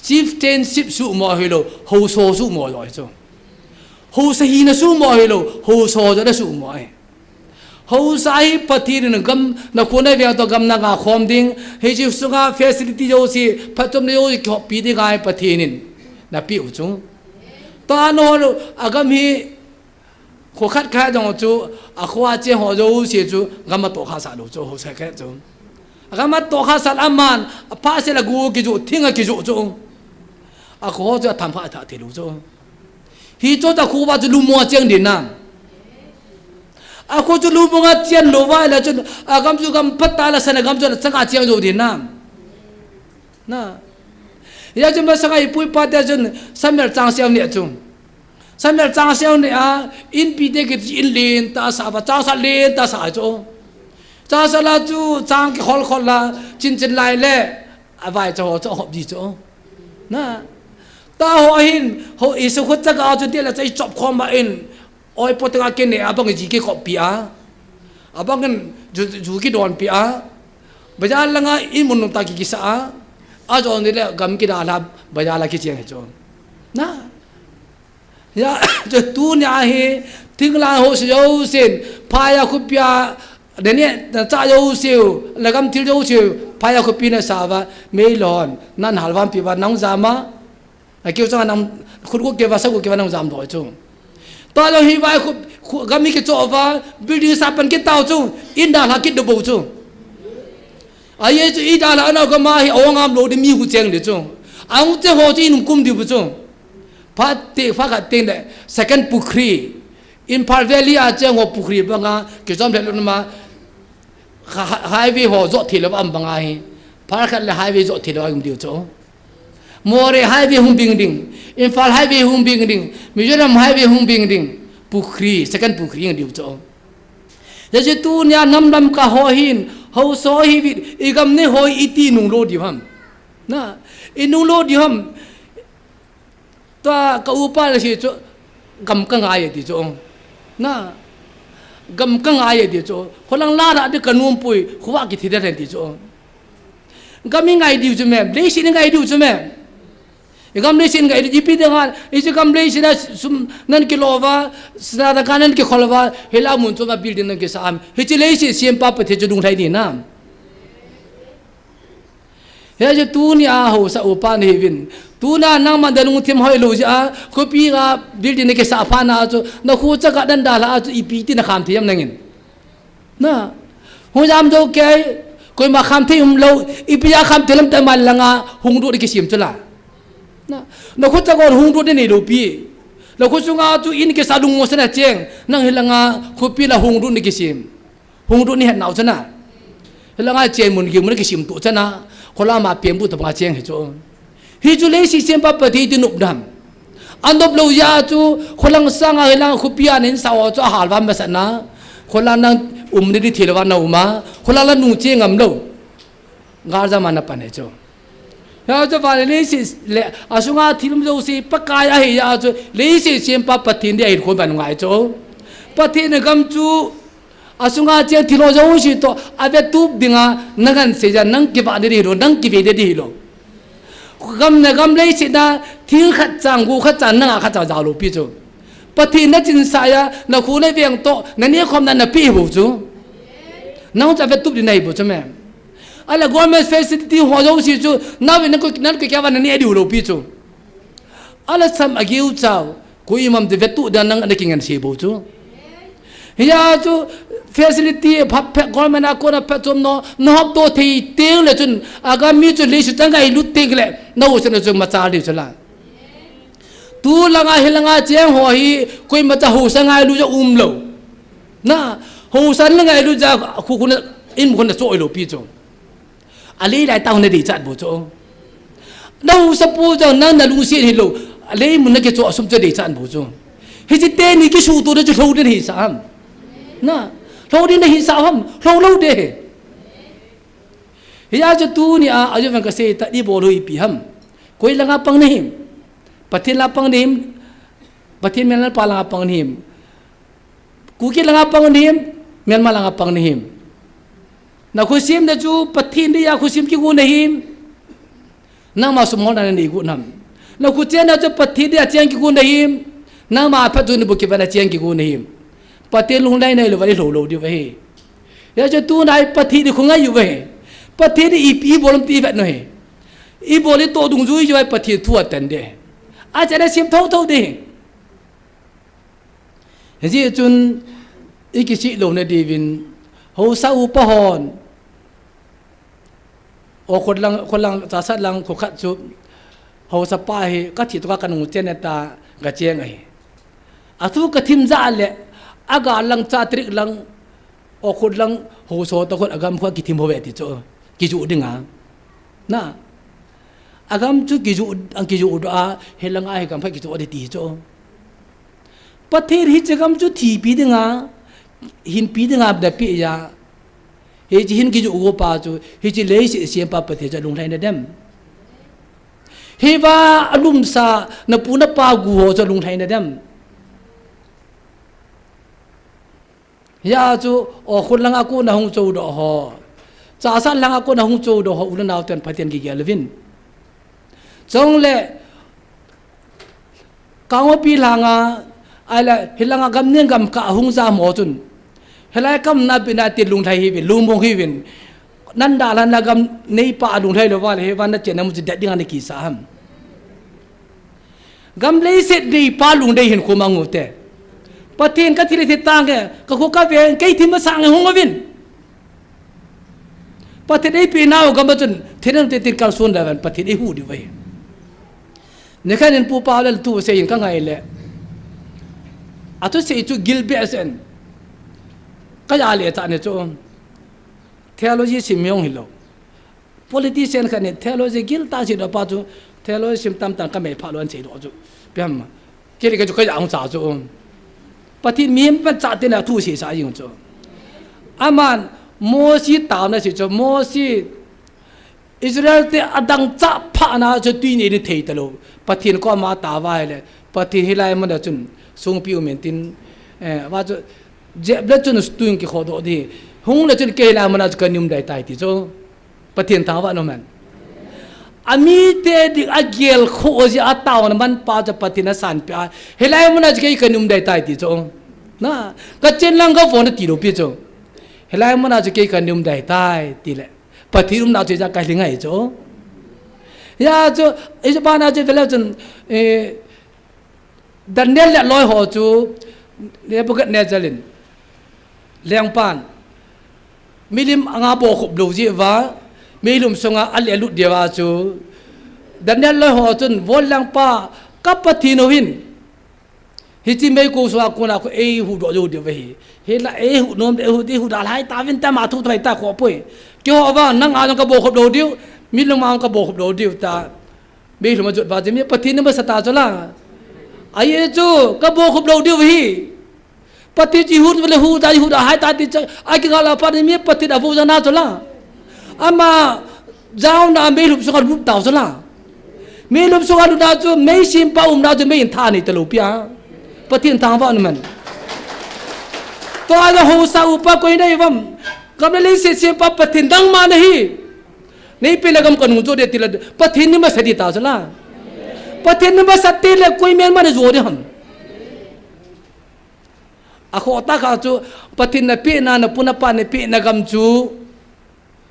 chieftainship suhmo hilou. Haosa suhmo lou hi chu. Haosa hina suhmo hilou. Haosa jona suhmo ahi. Haosa hi Pathen in gam na khun a veng to gam na nga khom ding. Hiche sunga facility jouse, phatchomna jouse kihoppi ding ahi Pathen in. Na peh u chu. Tua nahol u, agam hi Kho khat khat jong chu, akho a cheng ho jouse chu, gam a tohkhah sah lou chu, ho sa khat chu. Agam a tohkhah sah aman, apha sel a gu kijoh, thing a kijoh chu. Akho ho chu atham kha atha thei lou chu. Hichu ta kho va chu lungmong a cheng ding nam. Akho chu lungmong a cheng lou va le chu, agam chu gam phat ta la san agam chu la chang a cheng jou ding nam. Na. Hijeh chun masanga ipu ipa te chun, Samuel chang seo neh chu. Samuel chang seo neh a, inpi te kiti in lentah a sa va, chang sat lentah a sa chu. Chang sat la chu, chang kikhol khol la, chin chin lai le, avaicha ho chu ahop ji chu. Na. Tah ho hin, ho Israel khut chaka chu te la chai chop khom ma in, Oi, poteng a kine, abang ji kikoppi a. Abang in ju, ju kidonpi a. Bazar langa in mun nung ta ki kisa a. Ajo ni le gam kidalha, bazar la kicheng hi chu. Na. Ya, chu tunia hi, thinglang ho se jousen, phaya khopia, dene, cha jouseu, lagam thil jouseu, phaya khopi na sa va, meilhon, nan halvam pi va, nang jama. Akiu chang nang khut gu keva, sa gu keva nang jam doh chu. Tua jong hi vai khu, khu gam hi kichoh va, building sa pan kit tau chu, in dalha kit doh bou chu. Ahi chu i dalha nau gam a hi ahung ngam lou ding mi hu cheng ding chu. Ahung cheng ho chu in um kum ding bou chu. Phat te, phat khat teng le, second pukhri. Imphal Valley a cheng ho pukhri banga, kichom le lun ma, ha-, ha-, highway ho jot thei lou va um banga hi. Phat khat le highway jot thei lou a um diu chu. Moreh highway hung bing ding, Imphal highway hung bing ding, Mizoram highway hung bing ding, pukhri, second pukhri hung diu chu. Hijeh chun tunia nam lamkai ho hin, haosa hi vit, i gam nei ho iti nung lou diu ham. Na, i nung lou diu ham. Tua ka upa la si chu, gam ka ngai e ti chu. Na, gam ka ngai e ti chu. Kholang la ra di ka nom pui, khovah kithi den ti chu. Gam i ngai diu chu me, leiset i ngai diu chu me. I gam leiset i ngai diu, ipi dinga, i chu gam leiset a sum nan kilou va, sa da ka nan kikhol va, hila mun chu ma building nan kisa am. Hiche leiset sempa Pathen chu lunglhai ding ham. Hiche tunia haosa upa nahiuvin. Tuna nangma nalungthim hoilou jeh a, khopi a building nakisa phat na chu, nakho chaga nan dalha a chu ipi ti nakham thei ham nangin. Na, hung jam jou kei, koima kham thei umlou, ipi a kham thei lam tah man langa, hung doh di kisem chu la. Na, nakho chaga hung doh di neilou pi. Nakho chunga chu in kisa lungmong sa na cheng, nang hilanga khopi la hung doh di kisem. Hung doh di het nau chana. Hilanga cheng mun gei mun kisem tu chana, khola ma pembu tobanga cheng hi chu. Hichu leiset sempa Pathen ti nop dam. Anop lou jeh a chu, kholang sanga hilang khopi a nin sao chu ahal va masa na. Kholang nang um ni di thil va na uma. Kholang la nung che ngam lou. Gal jama na pan hi chu. Hia chu va leiset le, asunga thil um jouse Pakai ahi jeh a chu, leiset sempa Pathen di ahin khom ban ngai chu. Pathen gam chu, asunga cheng thil ho jouse toh, avetup dinga, nang an seija, nang kivah di hilou, nang kive di hilou. Gam na gam leiset na, thil khat chang, go khat chang, nanga khat chang jao lou pi chu. Pathen nachinsah a, nakho naveng toh, naneh khom na napeh bou chu. Nang chu avetup di nahi bou chu me. Ahile government facility ho jouse chu, naveng nang ko, nang ko kya va naneh di lou pi chu. Ahile sam ageu chao. Koimam ti vetup dan nang ana kingansei bou chu. Hia chu facility phat phat government a kona phat chom no, nahop to thei teng le chun, agam mi chu leiset a ngailut teng le, nahaosa na chu machal diu chu la. Tulanga hilanga cheng ho hi, koima cha haosa ngailu jeh a umlou. Na, haosa ngailu jeh a khu khu na, in khu na choi lou pi chu. Alei lai tah na deichat bou chu. Nahaosa pu jong nang nalungset hilou. Alei mun nakichoh sum chu deichat bou chu. Hiche teni kisuhtoh na chu lhou ding nahisah ham. Na, lhou ding nahisah ham. Lhou lou ding. Hia chu tunia, ajeh vang kasei ta di bol u ipi ham. Koi langa pang nahim. Pathen la pang nahim. Pathen mel pa langa pang nahim. Kuki langa pang nahim, Myanmar langa pang nahim. Nakho sem na chu Pathen dia kho sem kigo nahim. Nangma sum hol na nei go nam. Nakho cheng na chu Pathen dia cheng kigo nahim. Nangma phat chu nabou kiva na cheng kigo nahim. Pathen lunglhai nailou va ilhou lou diu ahi. Hia chu tuna hi Pathen di khongai u ahi. Pathen di ipi bol um ti vet u ahi. Ibol itoh dungjui u ahi Pathen thu atan de. Achena sem thou thou de. Hijeh chun, ikisih louna diuvin, haosa upa hon, o khut lang, khut lang, chasat lang, khut khat chu, haosa pa hi, kathi toh ka kanung chen ta, kacheng ahi. Athu kathim jeh le, aga lang, cha trik lang, o khut lang, haosa toh khut agam khu kithim ho ve ti chu, kijoh dinga. Na, agam chu kijoh, ang kijoh doh a, hilanga hi gam phat kijoh di ti chu. Pathen hiche gam chu thipi dinga, hinpi dinga napeh a. Hiche hin kijoh go pa chu, hiche leiset sempa Pathen chu alunglhai nadem. Hiva alumsa, napu napa gu ho chu alunglhai nadem. Hia chu, o khut langa kona hung cho doh ho. Chasat langa kona hung cho doh ho, u le nao ten Pathen kigel uvin. Chule, Kangpokpi langa, ahile, hilanga gam neng gam kah hung jam ho chun. Hilai kam na pi na ti lunglhai hiuvin, lungmong hiuvin. Nanda lana gam neipa lunglhai lou va le, hiva nachenna mun chu det dinga nakisah ham. Gam leiset neipa lungdei hin khum angu te. Pathen kathi le thi tange, kakho kave, kei thim masang hung uvin. Pathen eipeh nau gam a chun, thinem te tin kalson le van Pathen eihuh diu ahi. Nikhat in pupa le thu sei in kangai le. Athusei chu gil behseh in. Kaja le cha ne chu. Theology sim jong hilou. Politician khat in theology gil tah sei doh pa chu, theology sim tamtah kamei pha lou an sei doh chu. Piam ma. Kei le kei chu kaja hung cha chu. Pathen mihem pan cha te na thu sei sa jing chu. Aman Mosi taona sei chu, Mosi Israel te adang cha pha na chu tui nei ni thei talou. Pathen koma atao va le. Pathen hilai mun a chun songpi um in tin, eh, va chu jep le chun tui kikhodoh di. Hung le chun kei hilai mun a chu kaum dai tai ti chu. Pathen thangvah in um hen. Amite dik a gelkhoh ji a taona manpa chu Pathen asanpeh a. Hilai muna chu kei kahin um ding ahitai ti chu. Na, kachen lang kavon ati lou pi chu. Hilai muna chu kei kahin um ding ahitai tile. Pathen umna chu ija kalhing ahi chu. Hijeh chun, ijeh bana chu vele chun, eh, Daniel le aloi ho chu Nebuchadnezzar in lengpan milim anga bohkhup lou jeh uva, meilhum sunga ale alut jeh uva chu Daniel loi ho chun, Von lengpa, ka Pathen u hin hiche meikong sunga kona khu eihuhdoh jou diu ahi. Hinla eihuh nom le eihuh, eihuh dalha tauvin tia ama thu thoi ta khoh poi. Keiho vang nanga jong kabohkhup lou diu, milim anga kabohkhup lou diu tia. Meilhum ajot uva chu mi Pathen in amasa ta chu la. Ahi chu, kabohkhup lou diu ahi. Pathen chu ihuh le huh da, ihuh da hai ta ti chu, akigal a pat in mi Pathen avou jana chu la. Ama jaona meilhum sunga lut tau chu la. Meilhum sunga lutna chu, meisempa umna chu mei in tha nei talou pi a. Pathen thangvah in um hen. Tua jong haosa upa koi nahi uvam. Gam le leiset sempa Pathen dang ma nahi. Neipeh le gam kanung jo ding tile, Pathen in amasa ding ta chu la. Pathen in amasa tile koi melma najo ding ham. Akhoh tah khat chu, Pathen in apehna, napu napa in apehna gam chu,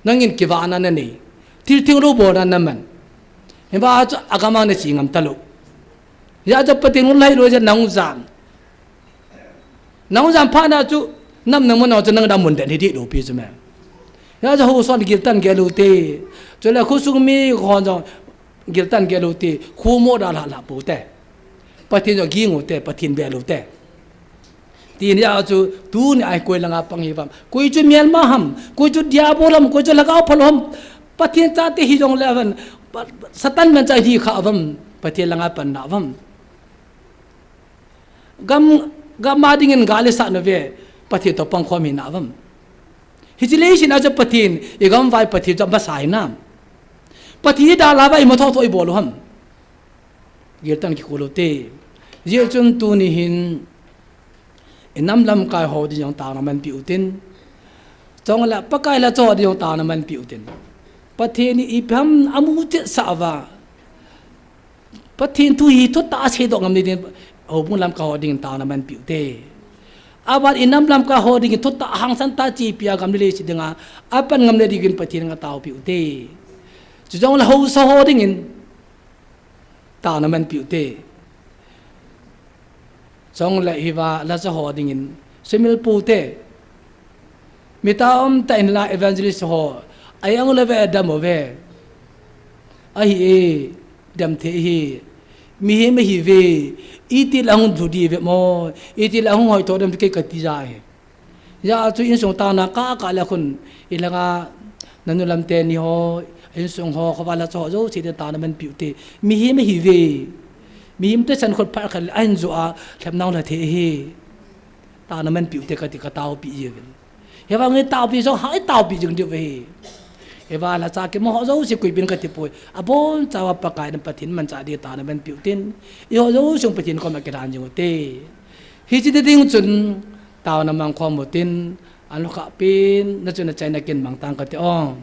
nangin kivahna nanei. Thil thenglou bolna naman. Hiva chu agam a nache ngam talou. Hijeh chun Pathen in lhailou jeh a nahung jan. Nahung jan phat na chu, nam na mun na chu nang dam mun den hi dih lou pi chu me. Hijeh chun haosa hon giltah in gel u te. Chule khosung mi hon jong giltah in gel u te. Kho mo dalha lha pou te. Pathen jong ging u te, Pathen bel u te. Tin hijeh chun tuni a hi koi langa pang hiuvam. Koi chu melma ham, koi chu diabol ham, koi chu lhagao phalou ham. Pathen chate hijongle avan, Satan manchah hi kha uvam. Pathen langa pan nauvam. Gam, gam a dingin gal isat nauve, Pathen toh pangkhom hi nauvam. Hiche leiset a chu Pathen, igam uva Pathen chu amasa hinam. Pathen idalha uva ima thotho ibol u ham. Giltah in kikoi lou te. Hijeh chun tuni hin, inam lamkai ho ding jong taona manpeh u tin. Chule Pakai lhacha ho ding jong taona manpeh u tin. Pathen in ipi ham amu cheh sah uva. Pathen thu hi thutah a seidoh ngam ding, houbung lamkai ho dingin taona manpeh u te. Aban inam lamkai ho dingin thutah a hangsan tah a chepi a gam le leiset dinga, apan ngam le dingin Pathen anga taopeh u te. Chujongle haosa ho dingin taona manpeh u te. Chule hiva lhacha ho dingin sumil pou te. Mi taom tah in la evangelist ho, ajong le ve dam uve. Ahi e, dam thei hi. Mihem ahi ve. Iti la hung thu di ve mo. Iti la hung hoi tho dam kei kati ja e. Hijeh chun insung taona kah kah le khun, ilanga nanu lam teni ho, insung ho, khovah lhacha ho jouse ding taona manpeh u te. Mihem ahi ve. Mihem te san khut phat khat le ahin jo a, lhep nau lha thei ahi. Taona manpeh u te kati kataopeh jiuvin. Hiva nge taopeh jong, hai taopeh jing diu ahi. Hiva lhacha kima ho jouse koipin kati poi. Abonchauva Pakai in Pathen manchah ding taona manpeh u tin. Eiho jouse Pathen koma kilhan jing u te. Hiche ding chun, taona mangkhom u tin, anlukha pen, na chu na chaina kin mang tang kate o.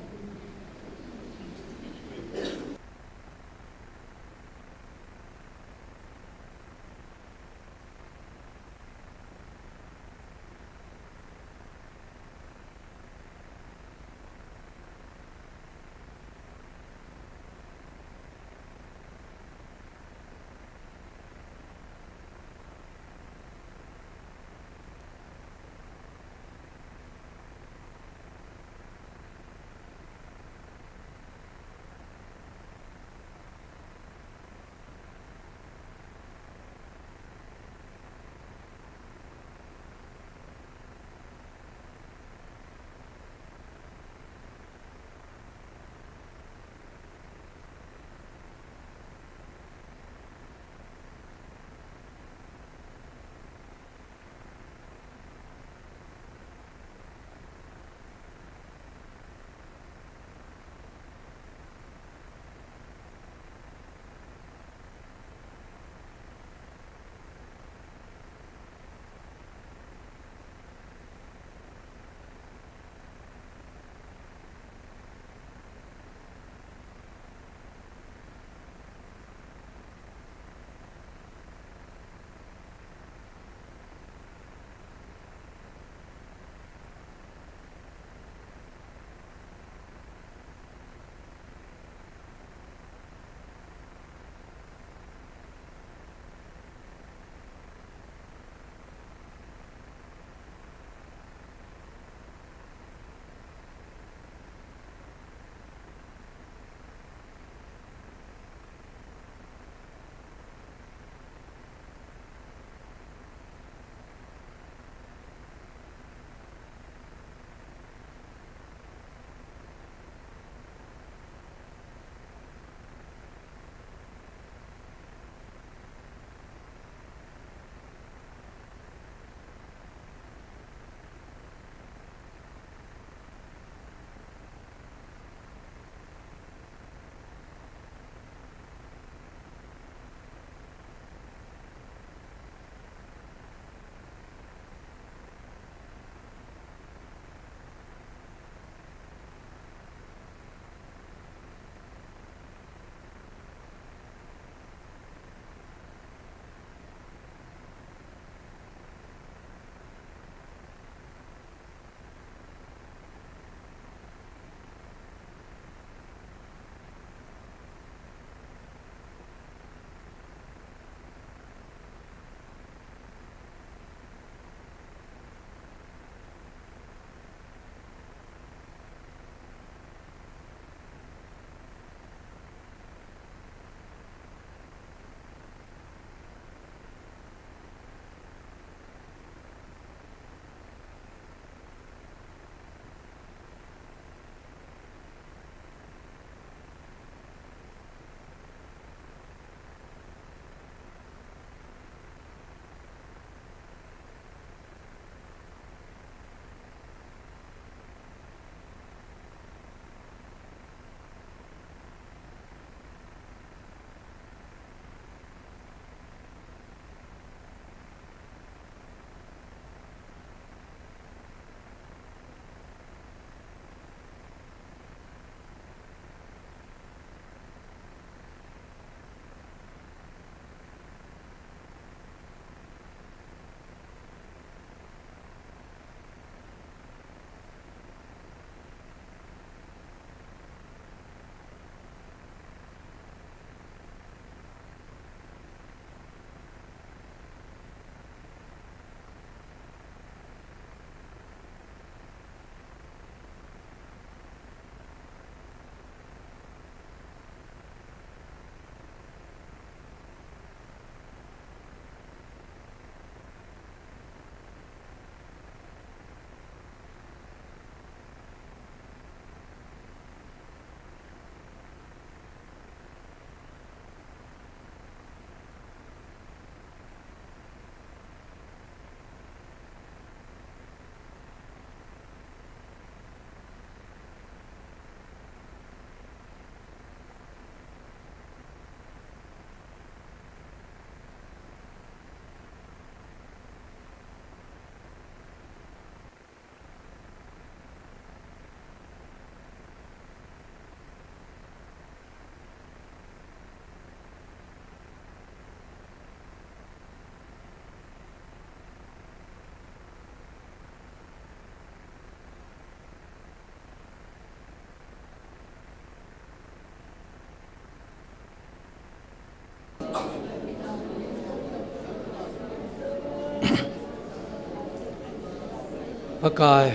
Pakai,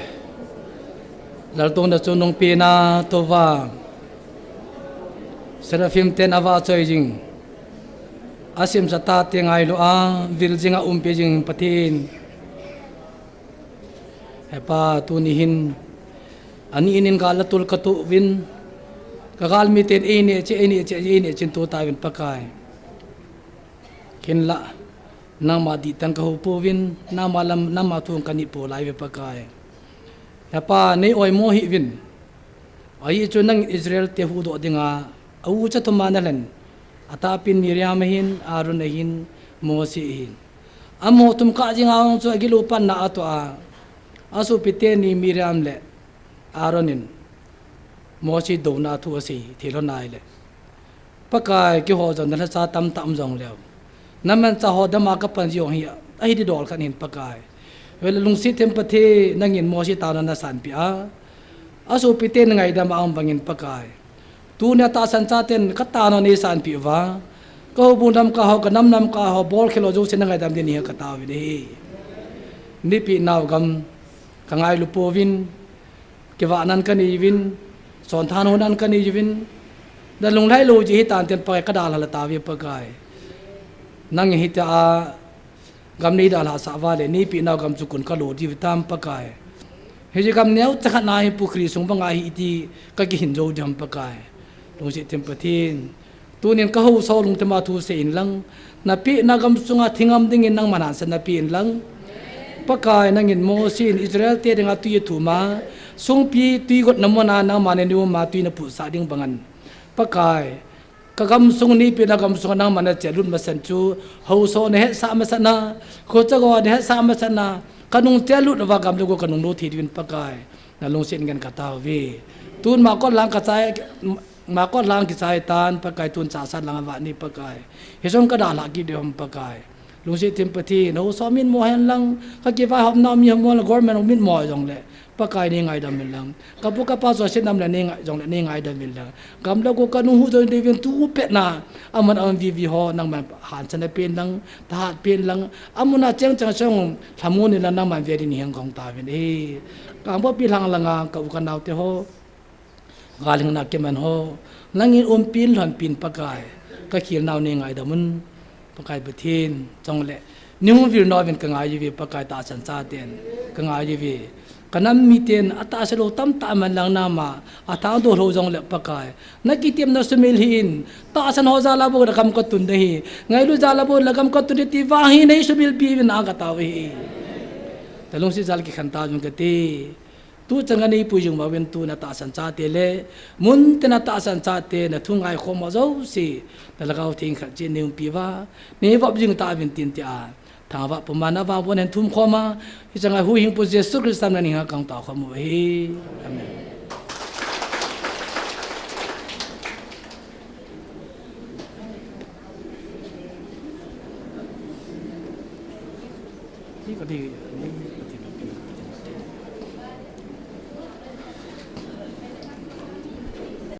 laltouna chungnung pina touva, Seraphim ten avahchoi jing, asemsa tate ngailu a, vil jinga umpi jing Pathen. Hepa, tuni hin, ani inin gal atul katoh uvin, kagalmi ten eineh cheh, eineh cheh, eineh cheh in tu tauvin Pakai. Hinlah, nangma dihtan kahou pouvin, nangma lam, nangma thu kanit pou lai uve Pakai. Hepa, nei oimo hih uvin. Ahi chu nangin Israel te huhdoh dinga, a ucha thuma nalhen, atahpen Miriam ahin, Aaron ahin, Mose ahin. Amaho thum kah jinga hung chu agilou panna atoh a, asopi teni Miriam le Aaron in Mose douna thu asei thei lhon ahile, Pakai, keiho jong nalhacha tamtah um jongleu, namanchah ho dama kapan jong hi, ahi didol khat hin Pakai. Vele lungset them Pathen, nangin Mose taona nasanpeh a, asopi ten ngaidam a um bangin Pakai, tunia tahsan chaten kataona neisanpeh uva, kahoubung lamkai ho, kanam lamkai ho, bolkhel ho jouse nangaidam ding hi kataovin ahi. Neipeh nau gam kangailu pouvin, kivahnan kanei uvin, sonthanhonan kanei uvin, nalunglhai lou jeh hitan tin Pakai, kadalha tauve Pakai. Nangin hitia gam neidalhasah uva le, neipeh nau gam chu kon kalo diu hitam Pakai. Hiche gam neocha khat na hi pukhri sung banga hi iti kakihin jou diham Pakai. Lungset them Pathen, tunin kahousa lungthima thusei inlang, napehna gam sunga thingam dingin nangman hansatna pe inlang, Pakai, nangin Mose in Israel te dinga twi athum a, sungpi twi gotna muna nangman neium a twi naputsah ding bangin, Pakai, kagamsung, neipehna gamsunga nangman nachelut masat chu, haosa nahetsah masatna, khochago nahetsah masatna, kanung chelut uva gam le go kanung lo thei diuvin Pakai, nalungset ngen katauve. Tun Markot lang kachai, Markot lang kichai tan Pakai, tun Chassad lang avah ni Pakai. Hichun kadalhah kit diu ham Pakai. Lungset them Pathen, haosa mitmo henlang, kakivaihopnau mi ho mo le government mitmo jongle, Pakai, neingaidam inlang. Kapu kapa jouse nam le neingai jongle neingaidam inlang. Gam le go kanung huhjou diuvin tu pet na, amun aum vivi ho nangman hansatna pe inlang, thahat pe inlang. Amuna cheng cheng cheng lhamon inlang, nangman ve ding niheng kahung tauvin ahi. Kangpokpi lang langa ka u kanaote ho, galhingna kiman ho, nangin umpin lhonpin Pakai, kakhelnau neingaidam un. Pakai Pathen, chule neihung vil nauvin kangai uve Pakai, tahsan chaten kangai uve. Kanam miten atahsa lou tamtah man lang, nangma athangdoh lou jongle Pakai, nakitepna sumil hih in, tahsan ho jal a bou le gam katun ding ahi, ngailut jal a bou le gam katun ding ti vang hi neisumilpi uvin katao ahi. Nalungset jal kikhen tauvin kati. Tuchang a neipui jing uvin, tu natahsan chate le, muntin natahsan chate, nathungai khom ho jouse, nalhagao theng khat cheh in neiumpi uva, neivop jing tauvin tin tia, thangvah puma navangbohna hin thum khom a, hichang a huhhingpu Jesu Christa mina kahung tao khom u ahi. Amen.